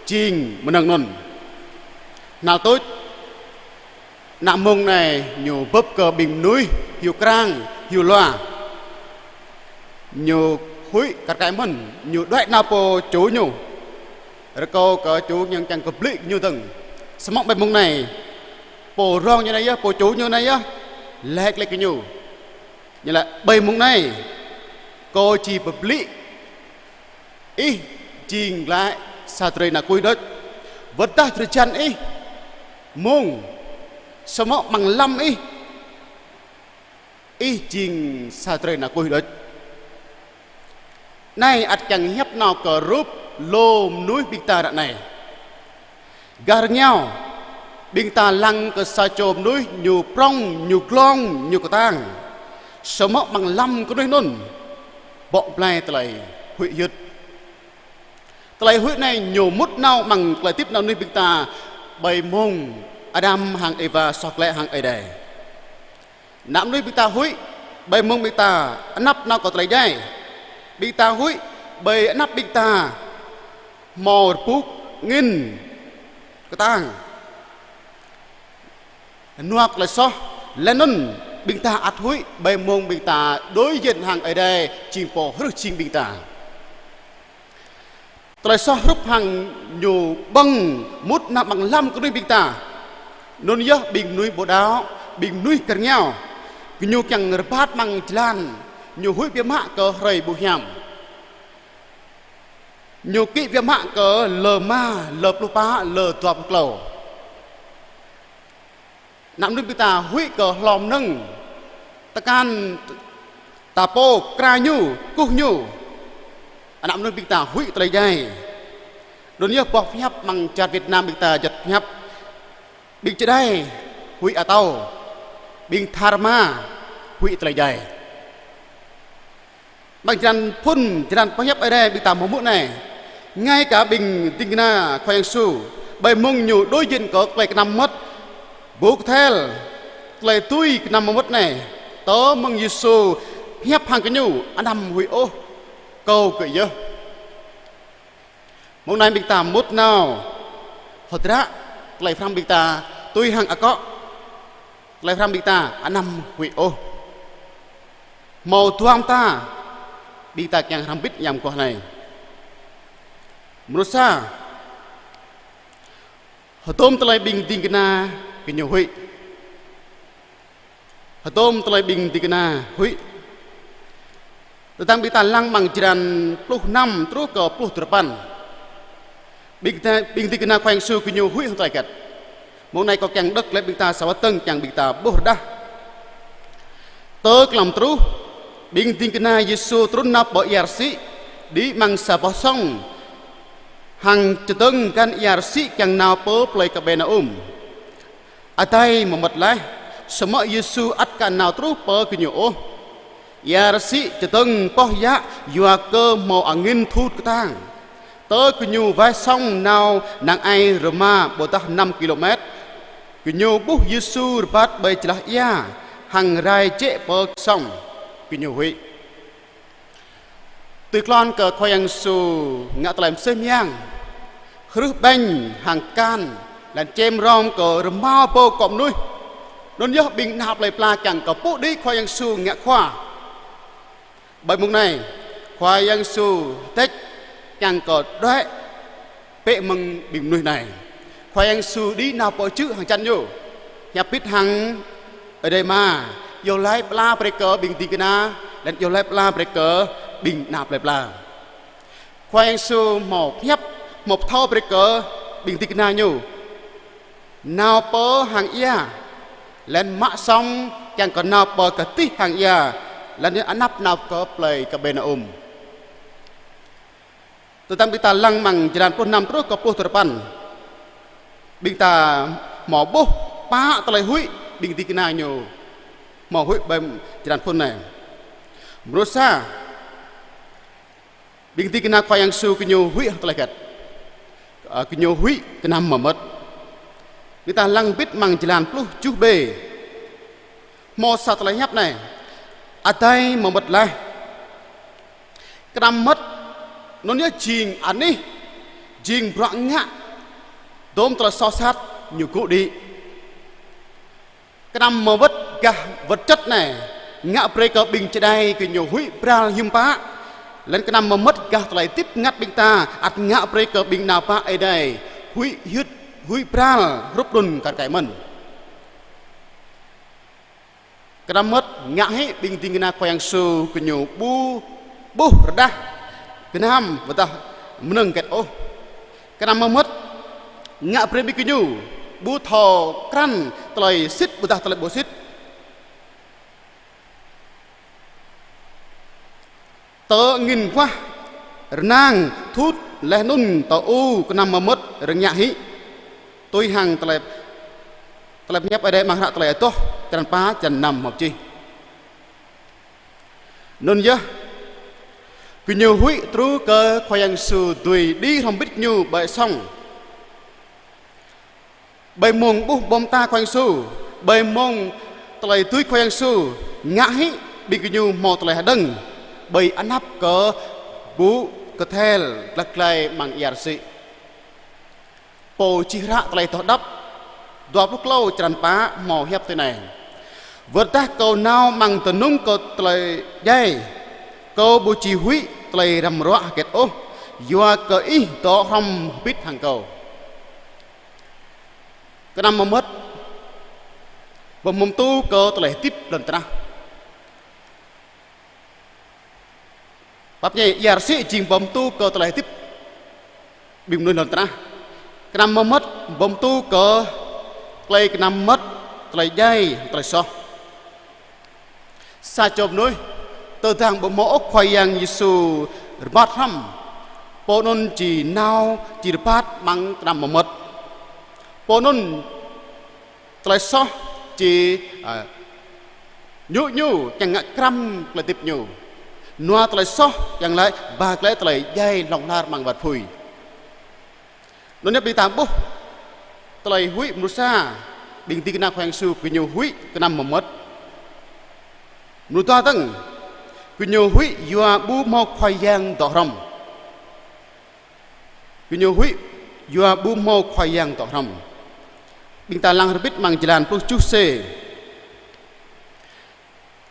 jing mơnơ̆ng anŭn. Hnal tuč, ană mông anai ñu bưp kơ ƀing mơnuih hyu krang, hyu lua. Ñu huĭ kar kaĭ mơ̆n, ñu đuaĭ nao pô ču ñu. Rơkâo kơ ču ñu kiăng kơ blĭ ñu dơ̆ng. Samơ̆ ƀơi mông anai, pô rong ñu anai yơh, pô ču ñu anai yơh, laĭ glaĭ kơ ñu. Ñu laĭ ƀơi mông anai, kâo či pơblĭ ih jing glaĭ sa drơi ană kuih đôč. Wơ̆t tơdah drơi jăn ih mông, samơ̆ amăng lăm ih, ih jing sa drơi ană kuih đôč. Anai ăt kiăng hiăp nao kơ rup lu mơnuih ƀing ta ră anai. Gah rơngiao, ƀing ta lăng kơ sa čô mơnuih ñu prŏng, ñu glông, ñu kơtang. Samơ̆ amăng lăm kơnuih anŭn, bŏ blai tơlơi huĭ hyưt. Tơlơi huĭ anai ñu mŭt nao amăng tơlơi hơdip ană mơnuih ƀing ta ƀơi mông Adam hăng Êwa soh glaĭ hăng Ơi Adai. Ană mơnuih ƀing ta huĭ ƀơi mông ƀing ta anăp nao kơ tơlơi djai. Ƀing ta huĭ ƀơi anăp ƀing ta hmâo rơbŭk angin kơtang, hơnuă tơlơi soh. Laih anŭn ƀing ta ăt huĭ ƀơi mông ƀing ta đối diện hăng Ơi Adai jing pô hrih jing ƀing ta. Tơlơi soh hrup hăng ñu ƀơ̆ng mŭt nao amăng lăm kơnuih ƀing ta. Anŭn yơh ƀing mơnuih ƀu đaŏ, ƀing mơnuih kơnơ̆ng, gơñu kiăng rơbat amăng jơlan, ñu huĭ biă mă kơ hrơi ƀu hiam. Ñu kĭ biă mă kơ lơ rơma, lơ pluh pă, lơ dua pluh klâo. Ană mơnuih ƀing ta huĭ kơ hlom mơnơ̆ng, tơkan ta pô, kra ñu, kuh ñu. Ană mơnuih ƀing ta huĭ tơlơi djai. Anŭn yơh boh pơhiăp amăng čar Việt Nam ƀing ta juăt pơhiăp: ƀing čơđai huĭ atâo, ƀing tha rơma huĭ tơlơi djai. Amăng jơlan phŭn, jơlan pơhiăp Ơi Adai ƀing ta hmâo hmư̆ anai. Ngay cả ƀing ding kơna Khua Yang Yêsu, ƀơi mông ñu đối diện kơ tơlơi kơnăm mơmŏt, ƀu kơthel tơlơi tui kơnăm mơmŏt anai, tơl mơ̆ng Yêsu hiăp hăng gơñu: Anăm huĭ ôh, Kâo gơ̆ yơh. Mông anai ƀing ta mŭt nao hơdră tơlơi pơhrăm ƀing ta tui hăng akŏ. Tơlơi pơhrăm ƀing ta: Anăm huĭ ôh. Hmâo dua mơta ƀing ta kiăng hrăm bit amăng mơguah anai. Mrô sa, hơdôm tơlơi ƀing ding kơna gơñu huĭ. Hơdôm tơlơi ƀing ding kơna huĭ. Tơdang ƀing ta lăng amăng jơlan pluh năm truh kơ pluh duapăn. Ƀing ta, ƀing ding kơna Khua Yang Yêsu gơñu huĭ hăng tơlơi hơget? Mông anai kâo kiăng đŏk glaĭ ƀing ta sa wơ̆t dơ̆ng kiăng ƀing ta ƀuh rơđah. Tơ klăm truh, ƀing ding kơna Yêsu trŭn nao pơ ia rơsĭ, đĭ amăng sa boh sŏng hăng čơdơ̆ng găn ia rơsĭ kiăng nao pơ plơi Kapernum. Adai mơmŏt laih, samơ̆ Yêsu ăt aka nao truh pơ gơñu ôh. Ia rơsĭ čơdơ̆ng poh yă yua kơ hmâo angin thut kơtang. Tơ gơñu wai sŏng nao năng ai rơma ƀôdah năm kilômet, gơñu ƀuh Yêsu rơbat ƀơi jơlah ia hăng rai jĕ pơ sŏng, gơñu huĭ. Tui klon kơ Khua Yang Yêsu ngă tơlơi mơsêh mơyang, hrưh ƀañ hăng kan, laih anŭn čem hrŏm kơ rơma rơbâo akŏ mơnuih. Anŭn yơh ƀing ană plơi pla kiăng kơ pŭ đĭ Khua Yang Yêsu ngă khua. Ƀơi mông anai, Khua Yang Yêsu hơdĕč kiăng kơ đuaĭ bĕ mơ̆ng ƀing mơnuih anai. Khua Yang Yêsu đĭ nao pơ čư̆ hăng čan ñu, hiăp bit hăng Ơi Adai Ama, iâu laĭ pơala brơi kơ ƀing ding kơna, laih anŭn iâu laĭ pơala brơi kơ ƀing ană plơi pla. Khua Yang Yêsu hmâo pơhiăp, hmâo pơthâo brơi kơ ƀing ding kơna ñu nao pơ hang ia, laih anŭn mă sŏng kiăng kơ nao pơ gah tih hang ia, laih anŭn anăp nao kơ plei Kapernum. Tơdang ƀing ta lăng mơ̆ng jơlan pluh năm truh kơ pluh duapăn, ƀing ta hmâo ƀuh pă tơlơi huĭ ƀing ding kơna ñu hmâo huĭ ƀơi jơlan phŭn anai. Mrô sa, ƀing ding kơna Khua Yang Yêsu gơñu huĭ hăng tơlơi hơget? Ơ, gơñu huĭ kơnăm mơmŏt. Ƀing ta lăng hrŏm hơbĭt mơ̆ng jơlan pluh tơjuh B. Hmâo sa tơlơi hiăp anai: Adai mơmŏt laih. Kơnăm mơmŏt anŭn yơh jing anih, jing bruă ngă dôm tơlơi soh sat ñu gŭ đĭ. Kơnăm mơmŏt gah vật chất anai ngă brơi kơ ƀing čơđai gơñu huĭ pral hiư̆m pă. Laih anŭn kơnăm mơmŏt gah tơlơi hơdip bơngăt ƀing ta ăt ngă brơi kơ ƀing ană bă Ơi Adai huĭ hyưt, huĭ pral hrup anŭn kar kaĭ mơ̆n. Kơnăm mơmŏt ngă hĭ ƀing ding kơna Khua Yang Yêsu gơñu ƀu ƀuh rơđah gơnam ƀôdah mơnơ̆ng hơget ôh. Kơnăm mơmŏt ngă brơi ƀing gơñu ƀu thâo krăn tơlơi sĭt ƀôdah tơlơi ƀu sĭt. Tơ angĭn guah, rơnang, thut, laih anŭn tơ-u kơnăm mơmŏt rơngiă hĭ. Tui hăng tơlơi, tơlơi pơhiăp Ơi Adai amăng hră Tơlơi Adoh, črăn pă, črăn năm hmâo čih. Anŭn yơh, gơñu huĭ truh kơ Khua Yang Yêsu dưi đĭ hrŏm hơbĭt gơñu ƀơi sŏng. Ƀơi mông ƀuh ƀô̆ mơta Khua Yang Yêsu, ƀơi mông tơlơi dưi Khua Yang Yêsu, ngă hĭ ƀing gơñu hmâo tơlơi hơđơ̆ng, ƀơi anăp kơ ƀŭ kơthel glăk glai amăng ia rơsĭ. Pô čih hră Tơlơi Adoh Đăp dua pluh klâo črăn pă hmâo hiăp tui anai: Wơ̆t tơdah kâo nao amăng tơnŭng kơ tơlơi djai, kâo ƀu či huĭ tơlơi răm ruă hơget ôh, yua kơ Ih dŏ hrŏm hơbĭt hăng kâo. Kơnăm mơmŏt pơhmư̆ tŭ kơ tơlơi hơdip lŏn tơnah. Pap ñai ia rơsĭ jing pơhmư̆ kơ tơlơi hơdip ƀing mơnuih lŏn tơnah. Kơnăm mơmŏt pơhmư̆ kơ tơlơi kơnăm mơmŏt, tơlơi djai, tơlơi soh. Sa čô mơnuih, tơdang ƀu hmâo ôh Khua Yang Yêsu rơbat hrŏm, pô anŭn či nao či rơbat amăng kơnăm mơmŏt. Pô anŭn tơlơi soh či, ơ, ñu ñu kiăng ngă krăm tơlơi hơdip ñu. Nua tơlơi soh kiăng laĭ ba glaĭ tơlơi djai hlŏng lar amăng wơ̆t apui. Anŭn yơh ƀing ta ƀuh tơlơi huĭ mrô sa, ƀing ding kơna Khua Yang Yêsu gơñu huĭ kơnăm mơmŏt. Mrô dua dơ̆ng, gơñu huĭ yua ƀu hmâo Khua Yang dŏ hrŏm. Gơñu huĭ yua ƀu hmâo Khua Yang dŏ hrŏm. Ƀing ta lăng hrŏm hơbĭt amăng jơlan pluh tơjuh C.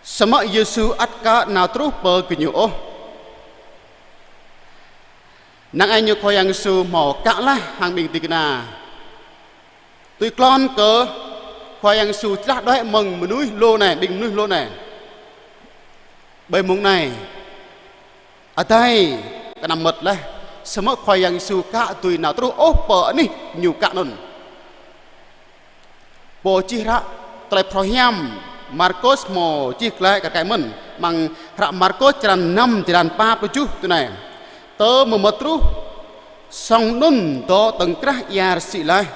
Samơ̆ Yêsu ăt ka nao truh pơ gơñu ôh. Năng ai ñu Khua Yang Yêsu hmâo ka laih hăng ƀing ding kơna. Tui klon kơ Khua Yang Yêsu čơđah đuaĭ mơ̆ng mơnuih lu anai, ƀing mơnuih lu anai. Ƀơi mông anai, Adai kơnăm mơmŏt laih, samơ̆ Khua Yang Yêsu ka dưi nao truh ôh pơ anih ñu ka anŭn. Pô čih hră Tơlơi Phrâo Hiam Markôs hmâo čih glaĭ kar kaĭ mơ̆n, amăng hră Markôs črăn năm jơlan pă pluh tơjuh tui anai: Tơ mơmŏt truh, sŏng anŭn dŏ tơ̆ng krah ia rơsĭ laih,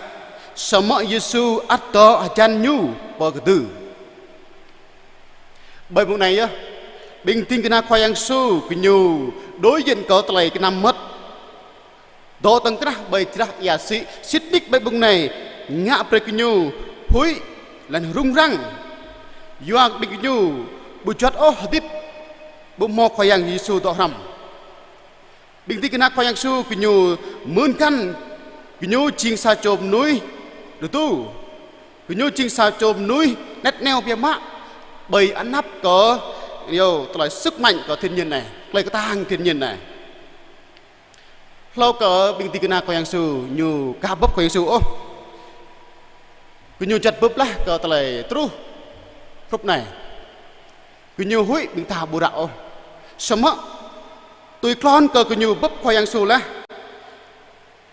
samơ̆ Yêsu ăt dŏ hơjăn ñu pơ kơdư. Ƀơi mông anai yơh, ƀing ding kơna Khua Yang Yêsu gơñu đối diện kơ tơlơi kơnăm mơmŏt. Dŏ tơ̆ng krah ƀơi črah ia rơsĭ, sĭt nik ƀơi mông anai, ngă brơi gơñu huĭ laih anŭn rŭng răng. Yua ƀing gơñu ƀu juăt ôh hơdip ƀu hmâo Khua Yang Yêsu dŏ hrŏm. Ƀing ding kơna Khua Yang Yêsu gơñu mưn găn, gơñu jing sa čô mơnuih tơdu. Gơñu jing sa čô mơnuih anet neo biă mă ƀơi anăp kơ, yơh, tơlơi sức mạnh kơ thiên nhiên anai, tơlơi kơtang thiên nhiên anai. Hlâo kơ ƀing ding kơna Khua Yang Yêsu ñu ka bưp Khua Yang Yêsu ôh. Gơñu juăt bưp laih kơ tơlơi truh hrup anai. Gơñu huĭ ƀing ta ƀu ră ôh. Samơ̆ Tui klon kơ gơñu bưp Khua Yang Yêsu laih.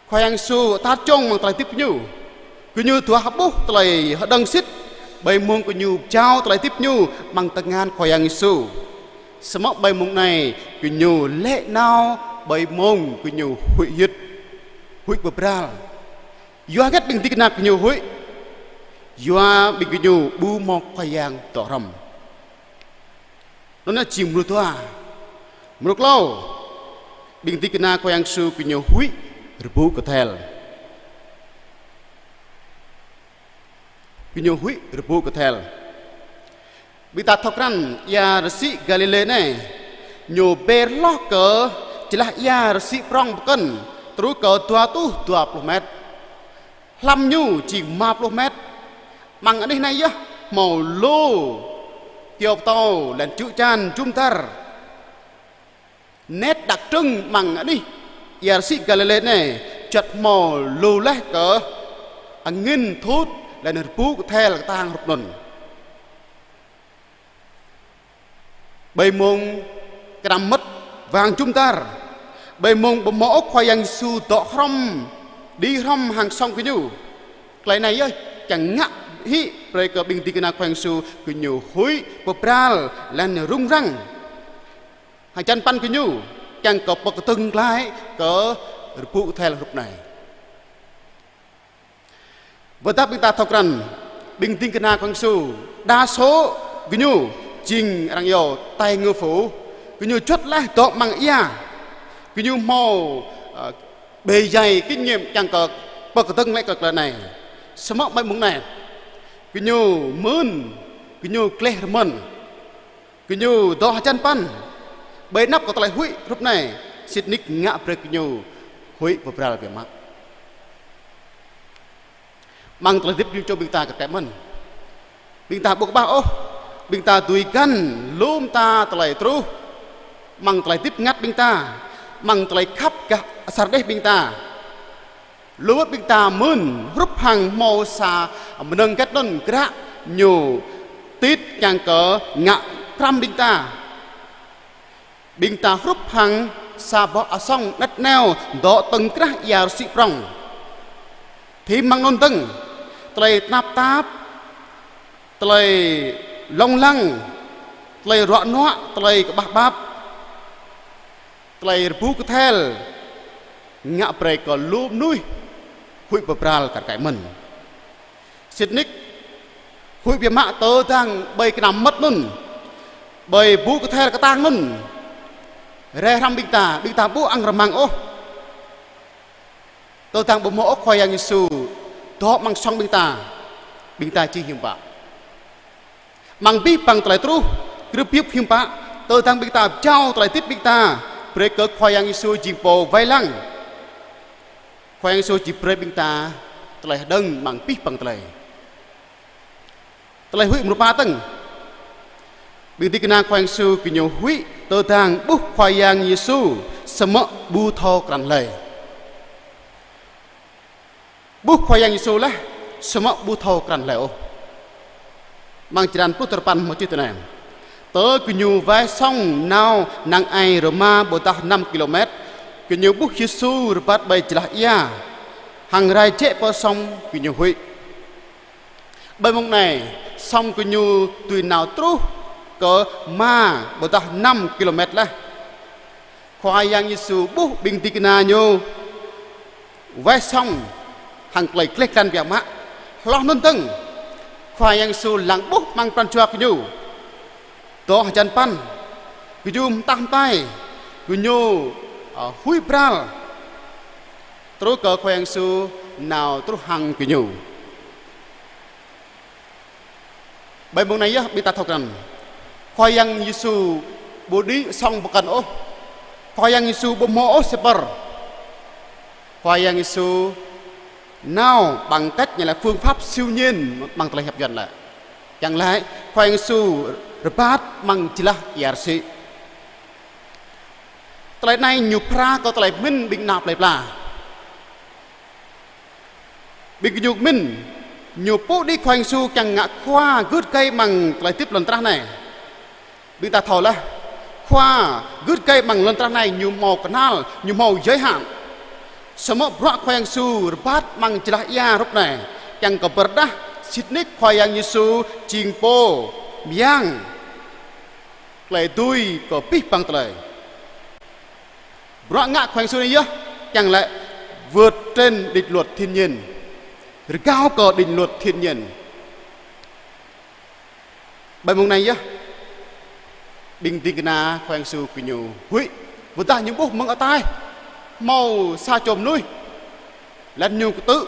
Khua Yang Yêsu tat čong amăng tơlơi hơdip gơñu. Gơñu duah ƀuh tơlơi hơđơ̆ng sĭt, ƀơi mông gơñu jao tơlơi hơdip gơñu amăng tơngan Khua Yang Yêsu. Samơ̆ ƀơi mông anai, gơñu lê̆ nao ƀơi mông gơñu huĭ hyưt, huĭ pơbral. Yua hơget ƀing ding kơna gơñu huĭ? Yua ƀing gơñu ƀu hmâo Khua Yang dŏ hrŏm. Anŭn yơh jing mrô dua. Mrô klâo, ƀing ding kơna Khua Yang Yêsu gơñu huĭ rơbŭ kơthel. Gơñu huĭ rơbŭ kơthel. Ƀing ta thâo krăn ia rơsĭ Galilê anai, ñu ƀĕ hloh kơ jơlah ia rơsĭ prŏng pơkŏn, truh kơ dua rơtuh dua pluh met. Hlăm ñu jing rơma pluh met. Amăng anih anai yơh hmâo lu kyâo pơtâo laih anŭn čư̆ čan jum dar. Nét đặc trưng amăng anih ia rơsĭ Galilê anai, juăt hmâo lu laih kơ angĭn thut laih anŭn rơbŭ kơthel kơtang hrup anŭn. Ƀơi mông kơnăm mơmŏt wang jum dar. Ƀơi mông ƀu hmâo ôh Khua Yang Yêsu dŏ hrŏm, đĭ hrŏm hăng sŏng gơñu. Tơlơi anai yơh kiăng ngă hĭ brơi kơ ƀing ding kơna Khua Yang Yêsu gơñu huĭ pơbral laih anŭn rŭng răng. Hơjăn păn gơñu kiăng kơ pơkơdơ̆ng glaĭ kơ rơbŭ kơthel hrup anai. Ƀôdah ƀing ta thâo krăn, ƀing ding kơna Khua Yang Yêsu, đa số gơñu jing arăng iâu tài ngư phủ. Gơñu juăt laih dŏ amăng ia. Gơñu hmâo, ơ, bề dày kinh nghiệm kiăng kơ pơkơdơ̆ng glaĭ kơ tơlơi anai. Samơ̆ ƀơi mông anai, gơñu mơ̆n, gơñu gleh rơmơ̆n. Gơñu dŏ hơjăn păn. Ƀơi anăp kơ tơlơi huĭ hrup anai, sĭt nik ngă brơi gơñu huĭ pơbral biă mă. Amăng tơlơi hơdip ñu čô ƀing ta kar kaĭ mơ̆n. Ƀing ta ƀu kơƀah ôh, ƀing ta dưi găn lŏm ta tơlơi truh. Amăng tơlơi hơdip ngăt ƀing ta, amăng tơlơi khăp gah asar đeh ƀing ta. Lu wơ̆t ƀing ta mơ̆n hrup hăng hmâo sa mơnơ̆ng hơget anŭn gră ñu tit kiăng kơ ngă pơhrăm ƀing ta. Ƀing ta hrup hăng sa boh asŏng anet neo dŏ tơ̆ng krah ia rơsĭ prŏng. Thim amăng anŭn dơ̆ng, tơlơi tơnap tap, tơlơi lông lăng, tơlơi ruă nuă, tơlơi kơƀah ƀap, tơlơi rơbŭ kơthel, ngă brơi kơ lu mơnuih huĭ pơbral kar kaĭ mơ̆n. Sĭt nik, huĭ biă mă tơdang ƀơi kơnăm mơmŏt anŭn, ƀơi rơbŭ kơthel kơtang anŭn, rai hrăm ƀing ta, ƀing ta ƀu ăng rơmang ôh. Tơdang ƀu hmâo ôh Khua Yang Yêsu dŏ amăng sŏng ƀing ta, ƀing ta či hiư̆m pă? Amăng abih bang tơlơi truh, grŭp hip hiư̆m pă, tơdang ƀing ta jao tơlơi hơdip ƀing ta brơi kơ Khua Yang Yêsu jing pô wai lăng. Khua Yang Yêsu či brơi ƀing ta tơlơi hơđơ̆ng amăng abih bang tơlơi. Tơlơi huĭ mrô pă dơ̆ng. Ƀing ding kơna Khua Yang Yêsu gơñu huĭ tơdang ƀuh Khua Yang Yêsu samơ̆ ƀu thâo krăn hlơi. Ƀuh Khua Yang Yêsu laih, samơ̆ ƀu thâo krăn hlơi ôh. Amăng črăn pluh duapăn hmâo čih tui anai: Tơ gơñu wai sŏng nao năng ai rơma ƀôdah năm kilômet, gơñu ƀuh Yêsu rơbat ƀơi jơlah ia, hăng rai jĕ pơ sŏng gơñu huĭ. Ƀơi mông anai, sŏng gơñu dưi nao truh kơ rơma ƀôdah năm kilômet laih. Khua Yang Yêsu ƀuh ƀing ding kơna ñu wai sŏng hăng tơlơi gleh glan biă mă. Hloh anŭn dơ̆ng, Khua Yang Yêsu lăng ƀuh amăng pran jua gơñu. Dŏ hơjăn păn, gơñu mơtah mơtai, gơñu, ơ, huĭ pơbral. Truh kơ Khua Yang Yêsu nao truh hăng gơñu. Ƀơi mông anai yơh ƀing ta thâo krăn. Khua Yang Yêsu ƀu đĭ sŏng pơkŏn ôh. Khua Yang Yêsu ƀu hmâo ôh xe pơr. Khua Yang Yêsu nao bằng cách như là phương pháp siêu nhiên amăng tơlơi hiăp Yuan lĕ. Kiăng laĭ, Khua Yang Yêsu rơbat amăng jơlah ia rơsĭ. Tơlơi anai ñu phara kơ tơlơi pơmĭn ƀing ană plơi pla. Ƀing gơñu pơmĭn, ñu pŭ đĭ Khua Yang Yêsu kiăng ngă khua gưt gai amăng tơlơi hơdip lŏn tơnah anai. Ƀing ta thâo laih, Khua gưt gai amăng lŏn tơnah anai ñu hmâo kơnăl, ñu hmâo giới hạn. Samơ̆ bruă Khua Yang Yêsu rơbat amăng jơlah ia hrup anai, kiăng kơ pơrơđah sĭt nik Khua Yang Yêsu jing pô mơyang tơlơi dưi kơ abih bang tơlơi. Bruă ngă Khua Yang Yêsu anai yơh kiăng laĭ vượt trên định luật thiên nhiên, rơgao kơ định luật thiên nhiên. Ƀơi mông anai yơh, ƀing ding kơna Khua Yang Yêsu gơñu huĭ, ƀôdah ñu ƀuh mơ̆ng ataih hmâo sa čô mơnuih, laih ñu kơtư̆.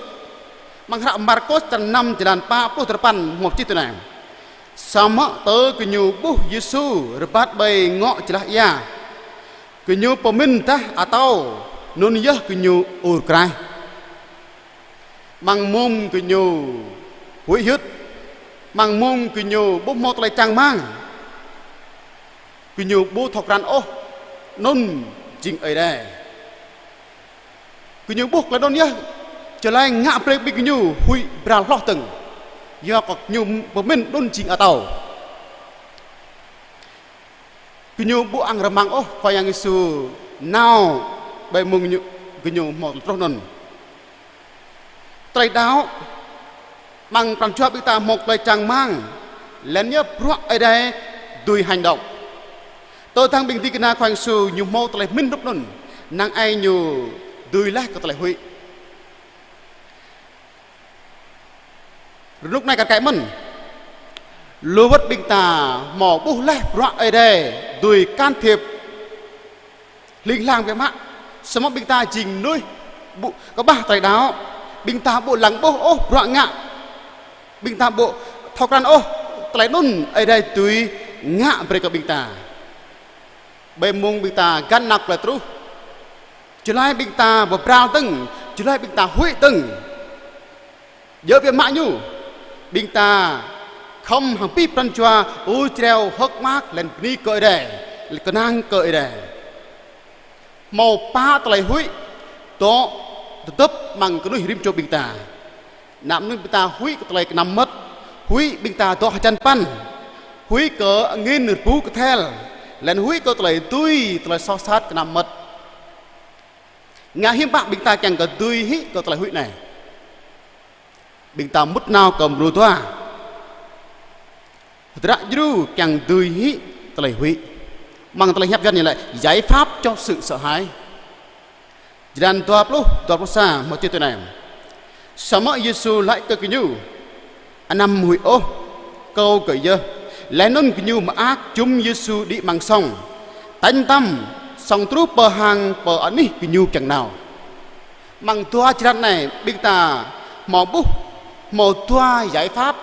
Amăng hră Markôs črăn năm, jơlan pă pluh duapăn hmâo čih tui anai: Samơ̆ tơ gơñu ƀuh Yêsu rơbat ƀơi ngŏ jơlah ia, gơñu pơmĭn dah atâo, anŭn yơh gơñu ur kraih. Amăng mông gơñu huĭ hyưt, amăng mông gơñu ƀu hmâo tơlơi čang rơmang, gơñu ƀu thâo krăn ôh anŭn jing Ơi Adai. Gơñu ƀuh tơlơi anŭn yơh, jơlan ngă brơi ƀing gơñu huĭ bral hloh dơ̆ng. Yua kơ gơñu pơmĭn anŭn jing atâo. Gơñu ƀu ang rơmang ôh Khua Yang Yêsu nao ƀơi mông gơñu, gơñu hmâo tơlơi truh anŭn. Tơlơi đaŏ, amăng pran jua ƀing ta hmâo tơlơi čang rơmang, laih anŭn yơh bruă Ơi Adai dưi hành động. Tơdang ƀing ding kơna Khua Yang Yêsu ñu hmâo tơlơi pơmĭn hrup anŭn, năng ai ñu dưi laih kơ tơlơi huĭ. Rơnŭk anai kar kaĭ mơ̆n. Lu wơ̆t ƀing ta hmâo ƀuh laih bruă Ơi Adai dưi can thiệp hling hlang biă mă. Samơ̆ ƀing ta jing mơnuih ƀu kơƀah tơlơi đaŏ, ƀing ta ƀu lăng ƀuh ôh bruă ngă, ƀing ta ƀu thâo krăn ôh tơlơi anŭn Ơi Adai dưi ngă brơi kơ ƀing ta. Ƀơi mông ƀing ta găn nao tơlơi truh, jơlan ƀing ta pơbral dơ̆ng, jơlan ƀing ta huĭ dơ̆ng. Djơ̆ biă mă ñu, ƀing ta khŏm hăng abih pran jua ur jrao hơ̆k mơak laih anŭn bơni kơ Ơi Adai, laih kơnang kơ Ơi Adai. Hmâo pă tơlơi huĭ dŏ tơdơ̆p amăng kơnuih rĭm čô ƀing ta. Anăm anŭn ƀing ta huĭ kơ tơlơi kơnăm mơmŏt, huĭ ƀing ta dŏ hơjăn păn, huĭ kơ angin rơbŭ kơthel, laih anŭn huĭ kơ tơlơi tui, tơlơi soh sat kơnăm mơmŏt. Ngă hiư̆m pă ƀing ta kiăng kơ dưi hĭ kơ tơlơi huĭ anai. Ƀing ta mŭt nao kơ mrô dua. Hơdră djru kiăng dưi hĭ tơlơi huĭ. Amăng tơlơi hiăp Yuan ñu laĭ giải pháp cho sự sợ hãi. Jơlan dua pluh, dua pluh sa hmâo čih tui anai: Samơ̆ Yêsu laĭ kơ gơñu: Anăm huĭ ôh, Kâo gơ̆ yơh. Laih anŭn gơñu mơak jum Yêsu đĭ amăng sŏng, tañ tăm, sŏng truh pơ hang pơ anih gơñu kiăng nao. Amăng dua črăn anai, ƀing ta hmâo ƀuh, hmâo dua giải pháp,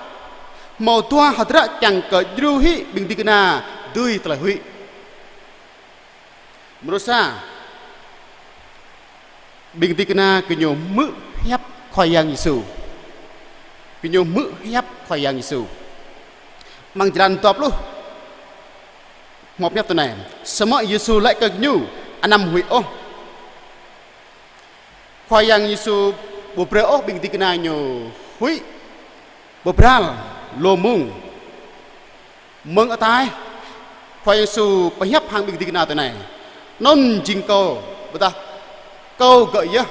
hmâo dua hơdră kiăng kơ djru hĭ ƀing ding kơna dưi tơlơi huĭ. Mrô sa, ƀing ding kơna gơñu hmư̆ hiăp Khua Yang Yêsu. Gơñu hmư̆ hiăp Khua Yang Yêsu. Amăng jơlan dua pluh, hmâo hiăp tui anai: Samơ̆ Yêsu laĭ kơ gơñu: Anăm huĭ ôh. Khua Yang Yêsu ƀu brơi ôh ƀing ding kơna ñu huĭ pơbral lu mông. Mơ̆ng ataih, Khua Yang Yêsu pơhiăp hăng ƀing ding kơna tui anai: Anŭn jing Kâo, ƀôdah Kâo gơ̆ yơh,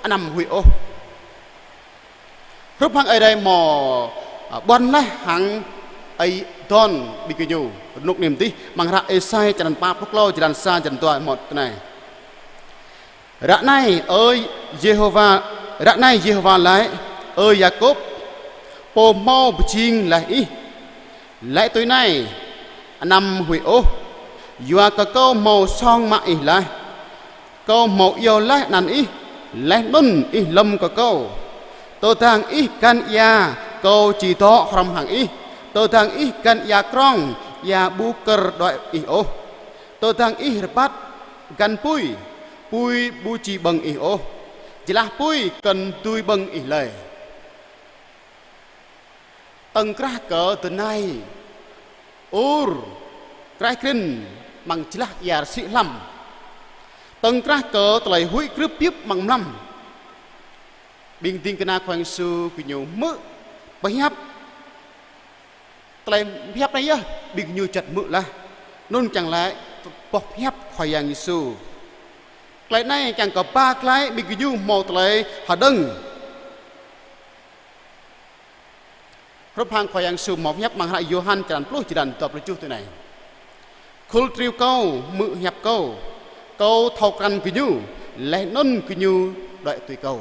anăm huĭ ôh. Hrup hăng Ơi Adai hmâo, a, ƀuăn laih hăng Ơi Adon ƀing gơñu, rơnŭk anai mơ̆n dih, amăng hră Êsai črăn pă pluh klâo, jơlan sa, jơlan dua hmâo tui anai: Ră anai, ơ Yêhôwa, ră anai Yêhôwa laĭ: Ơ Yakôb, pô hmâo pơjing laih ih, laĭ tui anai: Anăm huĭ ôh, yua kơ Kâo hmâo song mă ih laih. Kâo hmâo iâu laih anăn ih, laih anŭn ih lŏm kơ Kâo. Tơdang ih găn ia, Kâo či dŏ hrŏm hăng ih. Tơdang ih găn ia krong, ia ƀu kơ̆r đuaĭ ih ôh. Tơdang ih rơbat găn apui, apui ƀu či ƀơ̆ng ih ôh, jơlah apui kơ̆n dưi ƀơ̆ng ih lơi. Tơ̆ng krah kơ tơnai ur kraih krin amăng jơlah ia rơsĭ hlăm. Tơ̆ng krah kơ tơlơi huĭ krưp pĭp amăng mlam. Ƀing ding kơna Khua Yang Yêsu gơñu hmư̆ pơhiăp. Tơlơi pơhiăp anai yơh, ƀing gơñu čăt hmư̆ laih. Anŭn kiăng laĭ, boh hiăp Khua Yang Yêsu. Tơlơi anai kiăng kơ ba glaĭ ƀing gơñu hmâo tơlơi hơđơ̆ng. Hrup hăng Khua Yang Yêsu hmâo hiăp amăng hră Yôhan črăn pluh, črăn dua pluh tơjuh tui anai: Khul triu Kâo hmư̆ hiăp Kâo, Kâo thâo krăn gơñu, laih anŭn gơñu đuaĭ tui Kâo.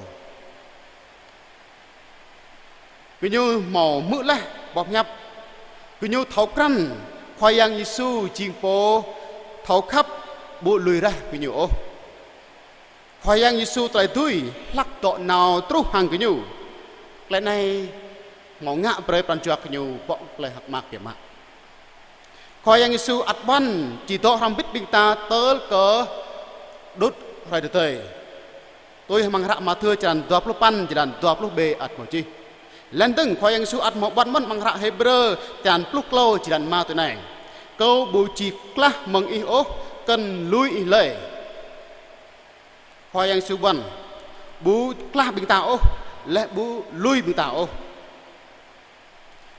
Gơñu hmâo hmư̆ laih boh hiăp, gơñu thâo krăn Khua Yang Yêsu jing pô thâo khăp, ƀu lui rah gơñu ôh. Khua Yang Yêsu tơlơi dưi hlăk dŏ nao truh hăng gơñu. Tơlơi anai hmâo ngă brơi pran jua gơñu pŏk tơlơi hơ̆k mơak biă mă. Khua Yang Yêsu ăt ƀuăn či dŏ hrŏm hơbĭt ƀing ta tơl kơ đŭt hrơi tơdơi. Tui amăng hră Mathiơ črăn dua pluh păn, črăn dua pluh ƀĕ ăt hmâo čih. Laih dơ̆ng Khua Yang Yêsu ăt hmâo ƀuăn mơ̆n amăng hră Hêbrơ črăn pluh klâo, črăn rơma tui anai: Kâo ƀu či klah mơ̆ng ih ôh, kơ̆n lui ih lơi. Khua Yang Yêsu ƀuăn ƀu klah ƀing ta ôh, laih ƀu lui ƀing ta ôh.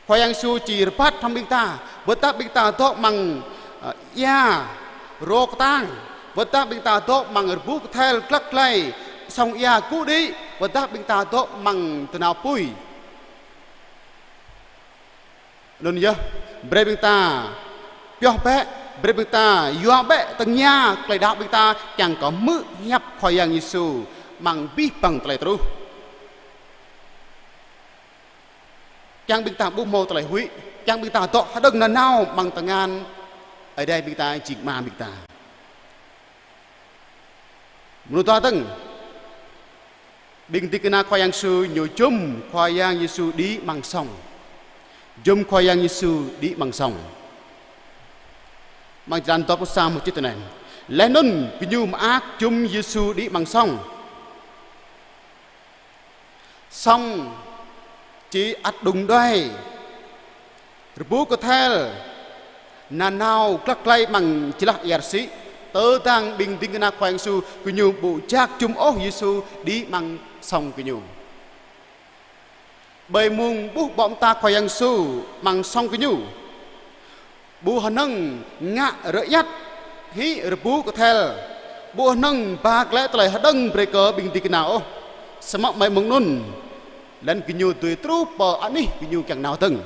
Khua Yang Yêsu či rơbat hrŏm ƀing ta, wơ̆t tơdah ƀing ta dŏ amăng, ơ, ia rô kơtang, wơ̆t tơdah ƀing ta dŏ amăng rơbŭ kơthel glăk glai, sŏng ia gŭ đĭ, wơ̆t tơdah ƀing ta dŏ amăng tơnao apui. Anŭn yơh, brơi ƀing ta pioh bĕ, brơi ƀing ta yua bĕ tơngia tơlơi đaŏ ƀing ta kiăng kơ hmư̆ hiăp Khua Yang Yêsu amăng abih bang tơlơi truh. Kiăng ƀing ta ƀu hmâo tơlơi huĭ, kiăng ƀing ta dŏ hơđơ̆ng nanao amăng tơngan Ơi Adai ƀing ta, jing Ama ƀing ta. Mơnuih ta dơ̆ng, ƀing ding kơna Khua Yang Yêsu ñu jum Khua Yang Yêsu đĭ amăng sŏng. Jum Khua Yang Yêsu đĭ amăng sŏng. Amăng črăn dua pluh sa hmâo čih tui anai: Laih anŭn gơñu mơak jum Yêsu đĭ amăng sŏng. Sŏng či ăt đung đuaĭ, rơbŭ kơthel nanao glăk glai amăng jơlah ia rơsĭ. Tơdang ƀing ding kơna Khua Yang Yêsu gơñu ƀu jak jum ôh Yêsu đĭ amăng sŏng gơñu. Ƀơi mông ƀuh ƀô̆ mơta Khua Yang Yêsu amăng sŏng gơñu, ƀu hơnơ̆ng ngă rơiăt hĭ rơbŭ kơthel, ƀu hơnơ̆ng ba glaĭ tơlơi hơđơ̆ng brơi kơ ƀing ding kơna ôh. Samơ̆ ƀơi mông anŭn, laih anŭn gơñu dưi truh pơ anih gơñu kiăng nao dơ̆ng.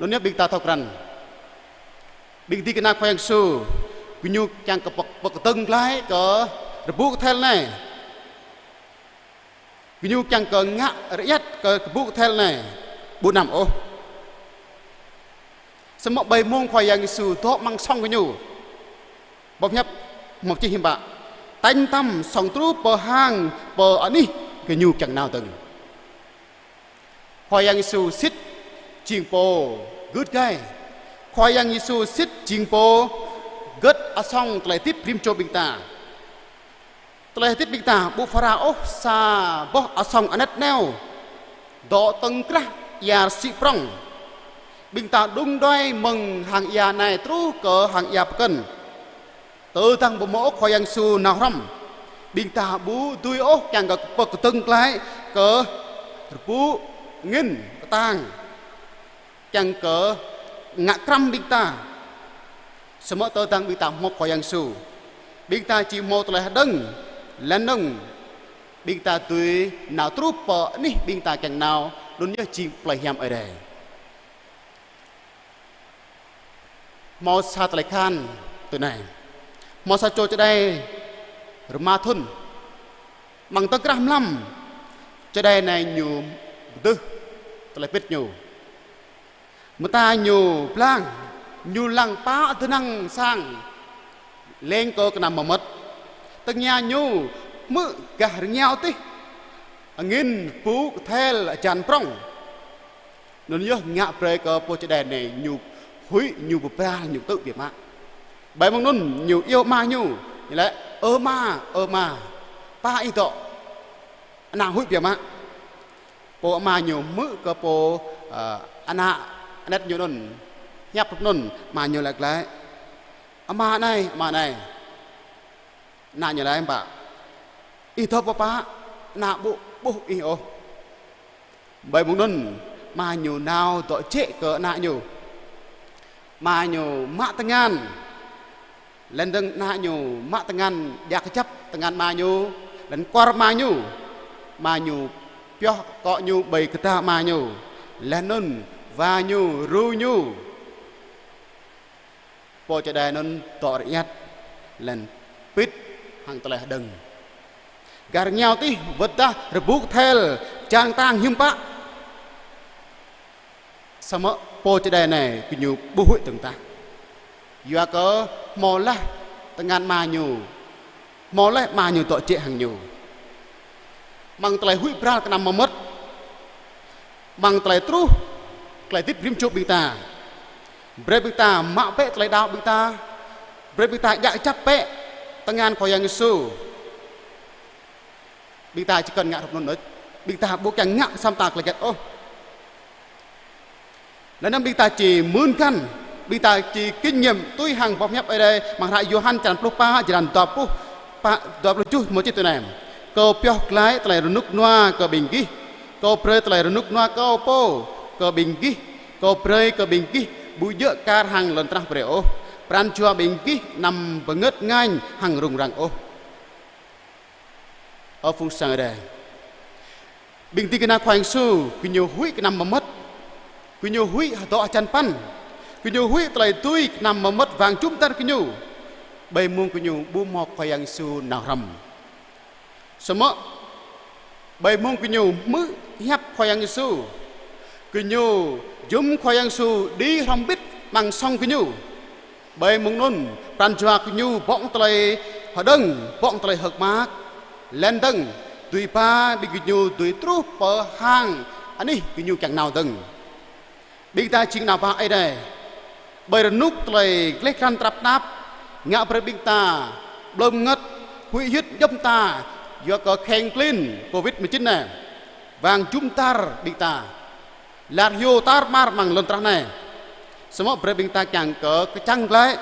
Anŭn yơh ƀing ta thâo krăn, ƀing ding kơna Khua Yang Yêsu gơñu kiăng kơ pơk-, pơkơdơ̆ng glaĭ kơ rơbŭ kơthel anai. Gơñu kiăng kơ ngă rơiăt kơ rơbŭ kơthel anai ƀu anăm ôh. Samơ̆ ƀơi mông Khua Yang Yêsu dŏ amăng sŏng gơñu, boh hiăp hmâo čih hiư̆m pă: Tañ tăm sŏng truh pơ hang pơ anih gơñu kiăng nao dơ̆ng. Khua Yang Yêsu sĭt jing pô gưt gai. Khua Yang Yêsu sĭt jing pô gưt asŏng tơlơi hơdip rĭm čô ƀing ta. Tơlơi hơdip ƀing ta ƀu phara ôh sa boh asŏng anet neo dŏ tơ̆ng krah ia rơsĭ prŏng. Ƀing ta đung đuaĭ mơ̆ng hang ia anai truh kơ hang ia pơkŏn. Tơdang ƀu hmâo ôh Khua Yang Yêsu nao hrŏm, ƀing ta ƀu dưi ôh kiăng kơ pơkơdơ̆ng glaĭ kơ rơbŭ angĭn kơtang, kiăng kơ ngă krăm ƀing ta. Samơ̆ tơdang ƀing ta hmâo Khua Yang Yêsu, ƀing ta či hmâo tơlơi hơđơ̆ng, laih anŭn ƀing ta dưi nao truh pơ anih ƀing ta kiăng nao, anŭn yơh jing plei hiam Ơi Adai. Hmâo sa tơlơi khan tui anai. Hmâo sa čô čơđai rơma thŭn. Amăng tơkrah mlam, čơđai anai ñu pơdưh tơlơi pĭt ñu. Mơta ñu blang, ñu lăng pă dơnăng sang, leng kơ kơnăm mơmŏt. Tơngia ñu hmư̆ gah rơngiao tih, angĭn rơbŭ kơthel hơjan prŏng. Anŭn yơh ngă brơi kơ pô čơđai anai ñu huĭ, ñu pơbral, ñu tŭ biă mă. Ƀơi mông anŭn ñu iâu ama ñu, ñu laĭ: Ơ ama, ơ ama, pă ih dŏ? Ană huĭ biă mă. Pô ama ñu hmư̆ kơ pô, ơ, ană anet ñu anŭn hiăp hrup anŭn, ama ñu laĭ glaĭ: Ama anai, ama anai. Ană ñu laĭ: Ƀă, ih dŏ pơ pă, ană ƀu ƀuh ih ôh. Ƀơi mông anŭn, ama ñu nao dŏ jĕ kơ ană ñu. Ama ñu mă tơngan. Laih dơ̆ng ană ñu mă tơngan djă kơjăp tơngan ama ñu, laih kwar ama ñu. Ama ñu pioh akŏ ñu ƀơi kơdah ama ñu. Laih anŭn wa ñu, ru ñu. Pô čơđai anŭn dŏ rơiăt, laih pĭt hăng tơlơi hơđơ̆ng. Gah rơngiao tih wơ̆t dah rơbŭk thel, jang tang hiư̆m pă. Samơ̆ pô čơđai anai gơñu ƀu huĭ dơ̆ng tah. Yua kơ hmâo laih tơngan ama ñu, hmâo laih ama ñu dŏ jĕ hăng ñu. Amăng tơlơi huĭ bral kơnăm mơmŏt, amăng tơlơi truh, tơlơi hơdip rĭm čô ƀing ta. Brơi ƀing ta mă bĕ tơlơi đaŏ ƀing ta. Brơi ƀing ta djă kơjăp bĕ tơngan Khua Yang Yêsu. Ƀing ta či kŏn ngă hrup anŭn đôč. Ƀing ta ƀu kiăng ngă samơ̆ ta tơlơi hơget ôh. Laih anŭn ƀing ta či mưn găn, ƀing ta či kinh nghiệm tui hăng boh hiăp Ơi Adai amăng hră Yôhan črăn pluh pă, črăn dua pluh pă, dua pluh tơjuh mơ̆ čih tui anai: Kâo pioh glaĭ tơlơi rơnŭk rơnua kơ ƀing gih. Kâo brơi tơlơi rơnŭk rơnua Kâo pô kơ ƀing gih. Kâo brơi kơ ƀing gih ƀu djơ̆ kar hăng lŏn tơnah brơi ôh. Pran jua ƀing gih anăm bơngơ̆t ngañ hăng rŭng răng ôh. Ơ phung sang Ơi Adai. Ƀing ding kơna Khua Yang Yêsu, gơñu huĭ kơnăm mơmŏt. Gơñu huĭ hơdŏ hơjăn păn. Gơñu huĭ tơlơi tui kơnăm mơmŏt wang jum dar gơñu. Ƀơi mông gơñu ƀu hmâo Khua Yang Yêsu nao hrŏm. Samơ̆ ƀơi mông gơñu hmư̆ hiăp Khua Yang Yêsu, gơñu jum Khua Yang Yêsu đĭ hrŏm hơbĭt amăng sŏng gơñu. Ƀơi mông anŭn, pran jua gơñu ƀơ̆ng tơlơi hơđơ̆ng, ƀơ̆ng tơlơi hơ̆k mơak. Laih dơ̆ng, dưi ba ƀing gơñu dưi truh pơ hang anih gơñu kiăng nao dơ̆ng. Ƀing ta jing ană bă Ơi Adai. Ƀơi rơnŭk tơlơi gleh glan tơnap tap, ngă brơi ƀing ta blơ̆m bơngơ̆t, huĭ hyưt djŏp mơta, yua kơ kheng klin Covid mười chín anai. Wang jum dar ƀing ta. Lar hyu tar ƀar amăng lŏn tơnah anai. Samơ̆ brơi ƀing ta kiăng kơ kơčăng glaĭ.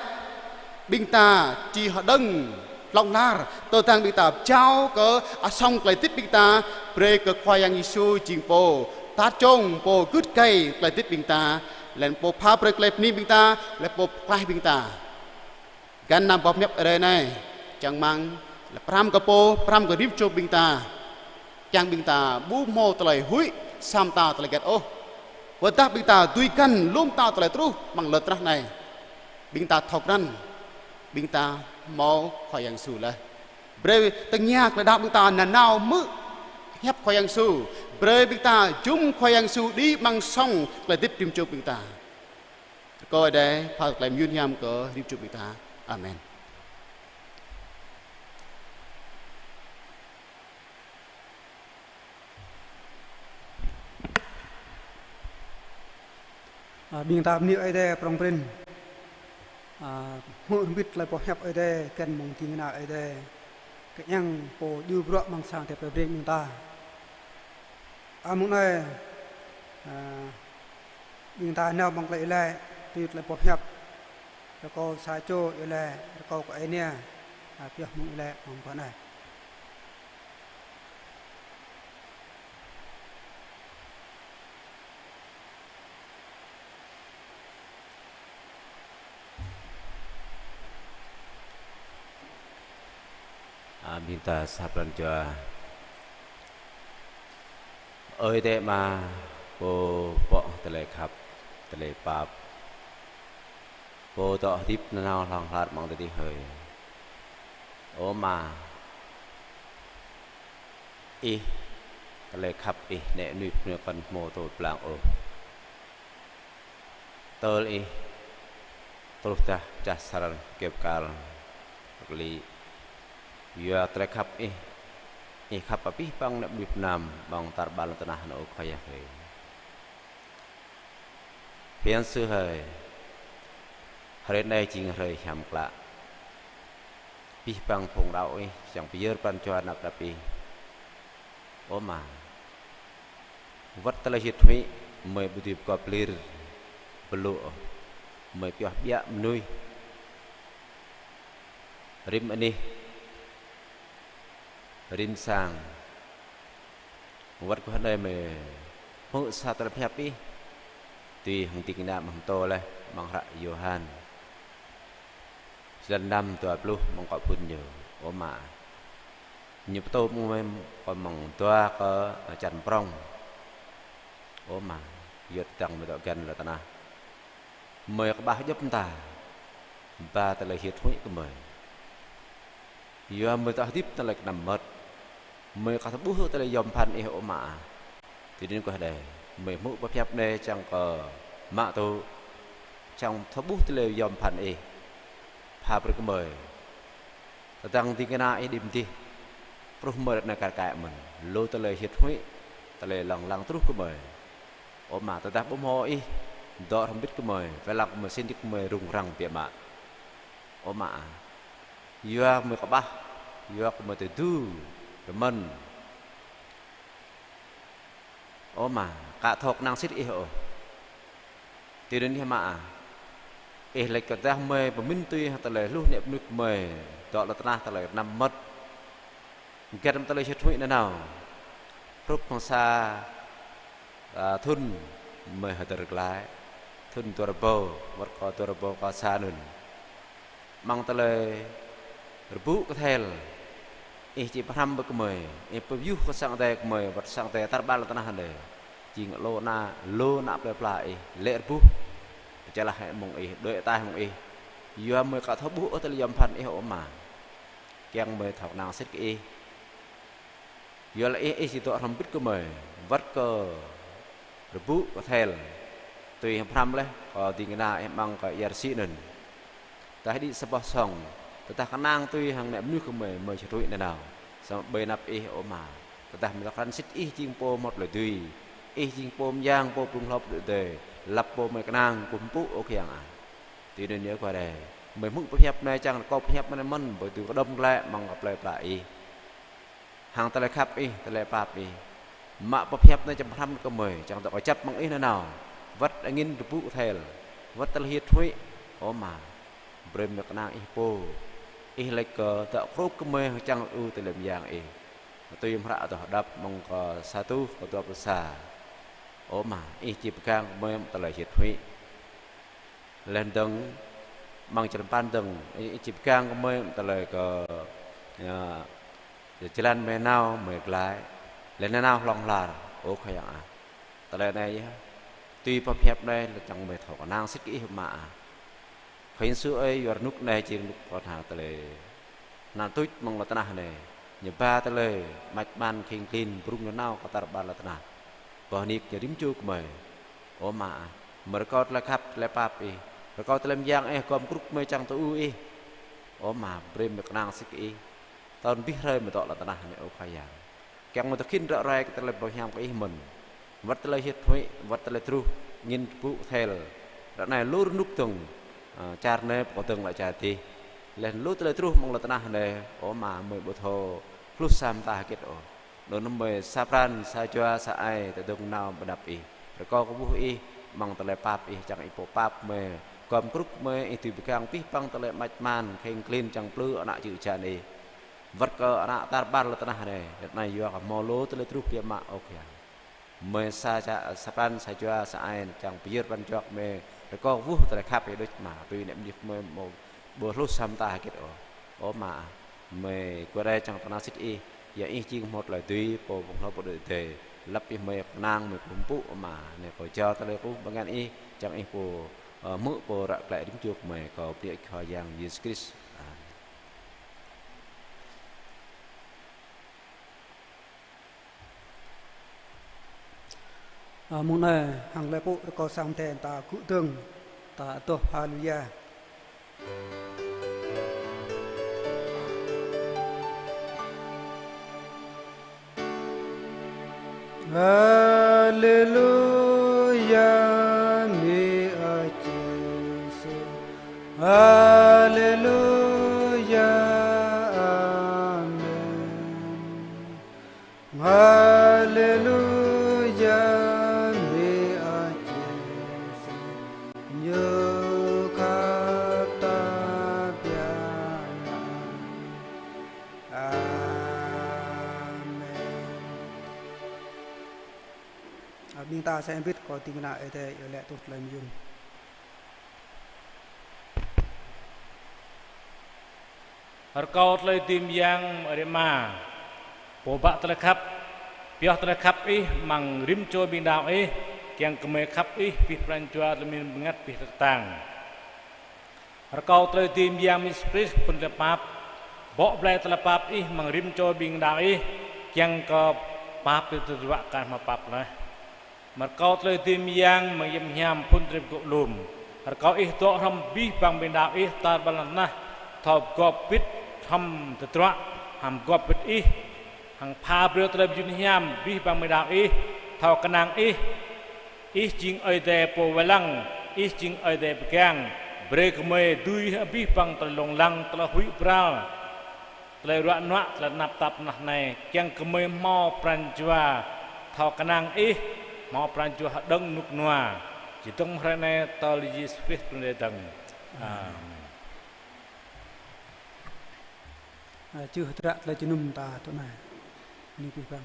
Ƀing ta či hơđơ̆ng hlŏng lar, tơdang ƀing ta pơjao kơ asong tơlơi hơdip ƀing ta, brơi kơ Khua Yang Yêsu jing pô tat čong, pô gưt gai tơlơi hơdip ƀing ta, laih anŭn pô pha brơi tơlơi bơni ƀing ta, laih pô pơklaih ƀing ta. Găn anăm boh hiăp Ơi Adai anai, čang rơmang, laih pơhrăm kơ pô, pơhrăm kơ rĭm čô ƀing ta. Kiăng ƀing ta ƀu hmâo tơlơi huĭ, samơ̆ ta tơlơi hơget ôh. Wơ̆t dah ƀing ta dưi găn lŏm ta tơlơi truh amăng lŏn tơnah anai. Ƀing ta thâo krăn, ƀing ta hmâo Khua Yang Yêsu laih. Brơi tơngia tơlơi đaŏ ƀing ta nanao hmư̆ hiăp Khua Yang Yêsu. Brơi ƀing ta jum Khua Yang Yêsu đĭ amăng sŏng tơlơi hơdip rĭm čô ƀing ta. Rơkâo Ơi Adai pha tơlơi mơyun hiam kơ rĭm čô ƀing ta. Amen. Ơ, ƀing ta bơni Ơi Adai prŏng prin. Ơ, hmư̆ hơbĭt tơlơi boh hiăp Ơi Adai, găn mơ̆ng ding kơna Ơi Adai. Kơnang pô djru bruă amăng sang Ơi Adai brơi ƀing ta. Ơ, mơ̆ng anai, ơ, ƀing ta nao amăng tơlơi iâu laĭ, tui tơlơi boh hiăp. Rơkâo sa čô iâu laĭ, rơkâo kơ ơi nia, ơ, pioh mơ̆ng iâu laĭ amăng boh anai. Ơ, ƀing ta sa pran jua. Ơi Adai Ama, pô pŏk tơlơi khăp, tơlơi pap, pô dŏ hơdip nanao hlŏng lar amăng adih hơi. Ơ Ama, Ih, tơlơi khăp Ih anai anui pơnui kăn hmâo tơl blang ôh. Tơl Ih truh dah pơčah asar kơyâo bơkal pơkơli. Yua tơlơi khăp Ih, Ih khăp abih bang ană mơnuih pơnam amăng tar ƀar lŏn tơnah anai ơ Khua Yang hơi. Phiăn sư hơi, hrơi anai jing hrơi hiam klă. Abih bang phung đaŏ Ih, čang pơyơr pran jua anăp đăp Ih. Ơ Ama, wơ̆t tơlơi hĭt huĭ, mơi ƀu dưi pơgop lir, pơlŭ, mơi pioh ƀiă mơnuih. Rĭm anih, rĭm sang, wơ̆t kơ hrơi anai mơi hmư̆ sa tơlơi pơhiăp Ih. Tui hăng ding kơna mơ̆ng pơtô laih amăng hră Yôhan. Črăn năm dua pluh mơ̆ng kŏ phŭn ñu. Ơ Ama. Ñu pơtô mơ̆ng mơi kơ mơ̆ng dua kơ čan prŏng. Ơ Ama, yua tơdang mơi dŏ găn lŏn tơnah, mơi kơƀah djŏp mơta ba tơlơi hiêt huĭ kơ mơi. Yua mơi dŏ hơdip tơlơi kơnăm mơmŏt, mơi aka thâo ƀuh tơlơi yom pơphan Ih, ơ Ama. Tui anŭn kơ hơdai, mơi hmư̆ pơhiăp anai čang kơ mă tŭ, čang thâo ƀuh tơlơi yom pơphan Ih pha brơi kơ mơi. Tơdang ding kơna Ih đĭ mơdih, pruh mơi ră anai kar kaĭ mơ̆n, lu tơlơi hiêt huĭ, tơlơi lăng lăng truh kơ mơi. Ơ Ama, tơdah ƀu hmâo Ih dŏ hrŏm hơbĭt kơ mơi, wai lăng kơ mơi, sin dĭk kơ mơi rŭng răng biă mă. Ơ Ama, yua mơi kơƀah, yua kơ mơi tơdu, rơmơ̆n. Ơ Ama, aka thâo kơnang sĭt Ih ôh. Tui anŭn Ih, Ama, Ih laĭ kơ tơdah mơi pơmĭn tui hăng tơlơi hluh ană mơnuih kơ mơi dŏ lŏn tơnah tơlơi kơnăm mơmŏt, găn mơ̆ng tơlơi hiêt huĭ nanao. Hrup hăng sa, a, thŭn mơi hơdơr glaĭ, thŭn dua rơbâo, wơ̆t kơ dua rơbâo kơ sa anŭn. Amăng tơlơi rơbŭ kơthel, Ih či pơhrăm brơi kơ mơi, Ih pơyuh kơ sang Ơi Adai kơ mơi, wơ̆t sang Ơi Adai tar ƀar lŏn tơnah anai. Jing lu ană, lu ană plơi pla Ih, lê̆ rơbuh, pơčalah hĭ mơ̆ng Ih, đuaĭ ataih mơ̆ng Ih. Yua mơi aka thâo ƀuh ôh tơlơi yom pơphan Ih, ơ Ama. Kiăng mơi thâo kơnang sĭt kơ Ih. Yua laĭ Ih, Ih či dŏ hrŏm hơbĭt kơ mơi, wơ̆t kơ rơbŭ kơthel. Tui Ih pơhrăm laih kơ ding kơna Ih amăng kơ ia rơsĭ anŭn. Tơdah đĭ sa boh song, tơdah kơnang tui hăng ană mơnuih kơ mơi, mơi či rui nanao. Samơ̆ ƀơi anăp Ih, ơ Ama, tơdah mơi dŏ krăn sĭt Ih jing Pô hmâo tơlơi dưi, Ih jing Pô mơyang, Pô pơhluh pơđŭt adai, lăp pô mơi kơnang kơkuh pơpŭ, ơ Khua Yang ah. Tui anŭn yơh kơ hơdai, mơi hmư̆ pơhiăp anai čang rơkâo pơhiăp anai mơ̆n, ƀơi tui kơđŏm glaĭ amăng kơ plơi pla Ih. Hăng tơlơi khăp Ih, tơlơi pap Ih. Mă pơhiăp anai čang pơhrăm kơ mơi, čang dŏ kơjăp mơ̆ng Ih nanao. Wơ̆t angĭn rơbŭ kơthel, wơ̆t tơlơi hiêt huĭ, ơ Ama, brơi mơi kơnang Ih pô. Ih laĭ kơ dŏ krŭp kơ mơi hăng čang ư tơlơi mơyang Ih. Tui amăng hră Adoh Hơđăp mơ̆ng kơ sa truh kơ dua pluh sa. Ơ Ama, Ih či pơgang kơ mơi mơ̆ng tơlơi hiêt huĭ. Laih dơ̆ng, amăng črăn păn dơ̆ng, Ih, Ih či pơgang kơ mơi mơ̆ng tơlơi kơ, a, jơlan mơi nao, mơi glaĭ, laih anŭn nao hlŏng lar, ơ Khua Yang ah. Tơlơi anai yơh, tui pơhiăp anai, laĭ čang mơi thâo kơnang sĭt kơ Ih, Ama ah. Khua Yang Yêsu ơi, yua rơnŭk anai jing rơnŭk kơ hơnăl tơlơi, hơnăl tuč amăng lŏn tơnah anai. Ñu ba tơlơi, mač man, khĭn klin, brŭng nanao kơ tar ƀar lŏn tơnah. Boh nik ñu rĭm čô kơ mơi. Ơ Ama ah, mơi rơkâo tơlơi khăp, tơlơi pap Ih. Rơkâo tơlơi mơyang Ih, gom krŭp mơi čang tơ ư Ih. Ơ Ama, brơi mơi kơnang sĭt kơ Ih. Tơl abih hrơi mơi dŏ lŏn tơnah anai, ơ Khua Yang. Kiăng mơi tơkĭn ră ruai kơ tơlơi pơhiăp kơ Ih mơ̆n. Wơ̆t tơlơi hiêt huĭ, wơ̆t tơlơi truh, angĭn rơbŭ kơthel. Ră anai lu rơnŭk dơ̆ng, a, čar anai pơkŏn dơ̆ng laĭ čar adih. Laih lu tơlơi truh amăng lŏn tơnah anai, ơ Ama, mơi ƀu thâo hluh sa mơta hơget ôh. Anŭn mơi sa pran, sa jua, sa ai, tơdơ̆ng nao ƀơi anăp Ih. Rơkâo kơkuh Ih, amăng tơlơi pap Ih, čang Ih pô pap mơi, gom krŭp mơi, Ih dưi pơgang abih bang tơlơi mač man, khĭn klin, čang plư ană čư̆ čan Ih. Wơ̆t kơ ană tar ƀar lŏn tơnah anai, ră anai yua kơ hmâo lu tơlơi truh biă mă, ơ Khua Yang. Mơi sa ča-, sa pran, sa jua, sa ai, čang pơyơr pran jua kơ mơi, rơkâo kơkuh tơlơi khăp Ih đôč Ama, tui ană mơnuih mơi hmâo ƀu hluh sa mơta hơget ôh. Ơ Ama, mơi kơkuh rai čang kơnang sĭt Ih, yua Ih jing hmâo tơlơi dưi, Pô pơhluh pơđŭt adai, lăp Ih mơi kơnang, mơi kơkuh pơpŭ, Ama, anai kâo jao tơlơi kơkuh bơngan Ih, čang Ih pô, ơ, hmư̆ pô ră glaĭ rĭm čô kơ mơi, kâo bơni Khua Yang Yêsu Krist. Amen. Ơ, mông anai, hăng lĕ pŭ rơkâo sang tĕ ta gŭ dơ̆ng, ta adoh Haleluya. Haleluya, bơni Ơi Yêsu. Haleluya, amen. Haleluya, bơni Ơi Yêsu, Ñu khăp ta biă mă. Amen. Ơ, ƀing ta sĕ ƀĭt kơ ding kơna Ơi Adai iâu laĭ tuh tơlơi mơyŭn. Rơkâo tơlơi dưi mơyang Ơi Ama, Pô bă tơlơi khăp, pioh tơlơi khăp Ih amăng rĭm čô ƀing đaŏ Ih, kiăng kơ gơmơi khăp Ih abih pran jua tơlơi mĭn bơngăt abih tơtăng. Rơkâo tơlơi dưi mơyang Yêsu Krist phŭn tơlơi pap, bŏ blai tơlơi pap Ih amăng rĭm čô ƀing đaŏ Ih, kiăng kơ pap tơdruă kar hmâo pap laih. Mơ̆ rơkâo tơlơi dưi mơyang amăng Yang Hiam phŭn tơlơi pơgŏp lŏm. Rơkâo Ih dŏ hrŏm abih bang ƀing đaŏ Ih tar ƀar lŏn tơnah, thâo pơgop bit hrŏm tơdruă, hăng pơgop bit Ih, hăng pha brơi tơlơi mơyun hiam abih bang ƀing đaŏ Ih, thâo kơnang Ih, Ih jing Ơi Adai pô wai lăng, Ih jing Ơi Adai pơgang, brơi kơ gơmơi dưi abih bang tơlơi lông lăng, tơlơi huĭ pral, tơlơi ruă nuă, tơlơi tơnap tap tơnah anai, kiăng kơ gơmơi hmâo pran jua thâo kơnang Ih, hmâo pran jua hơđơ̆ng rơnŭk rơnua. Či dơ̆ng hrơi anai tơl Yêsu Krist pô Ơi Adai dơ̆ng. Amen. Ơ, čih hơdră tơlơi jơnum ta tui anai. Bơni abih bang.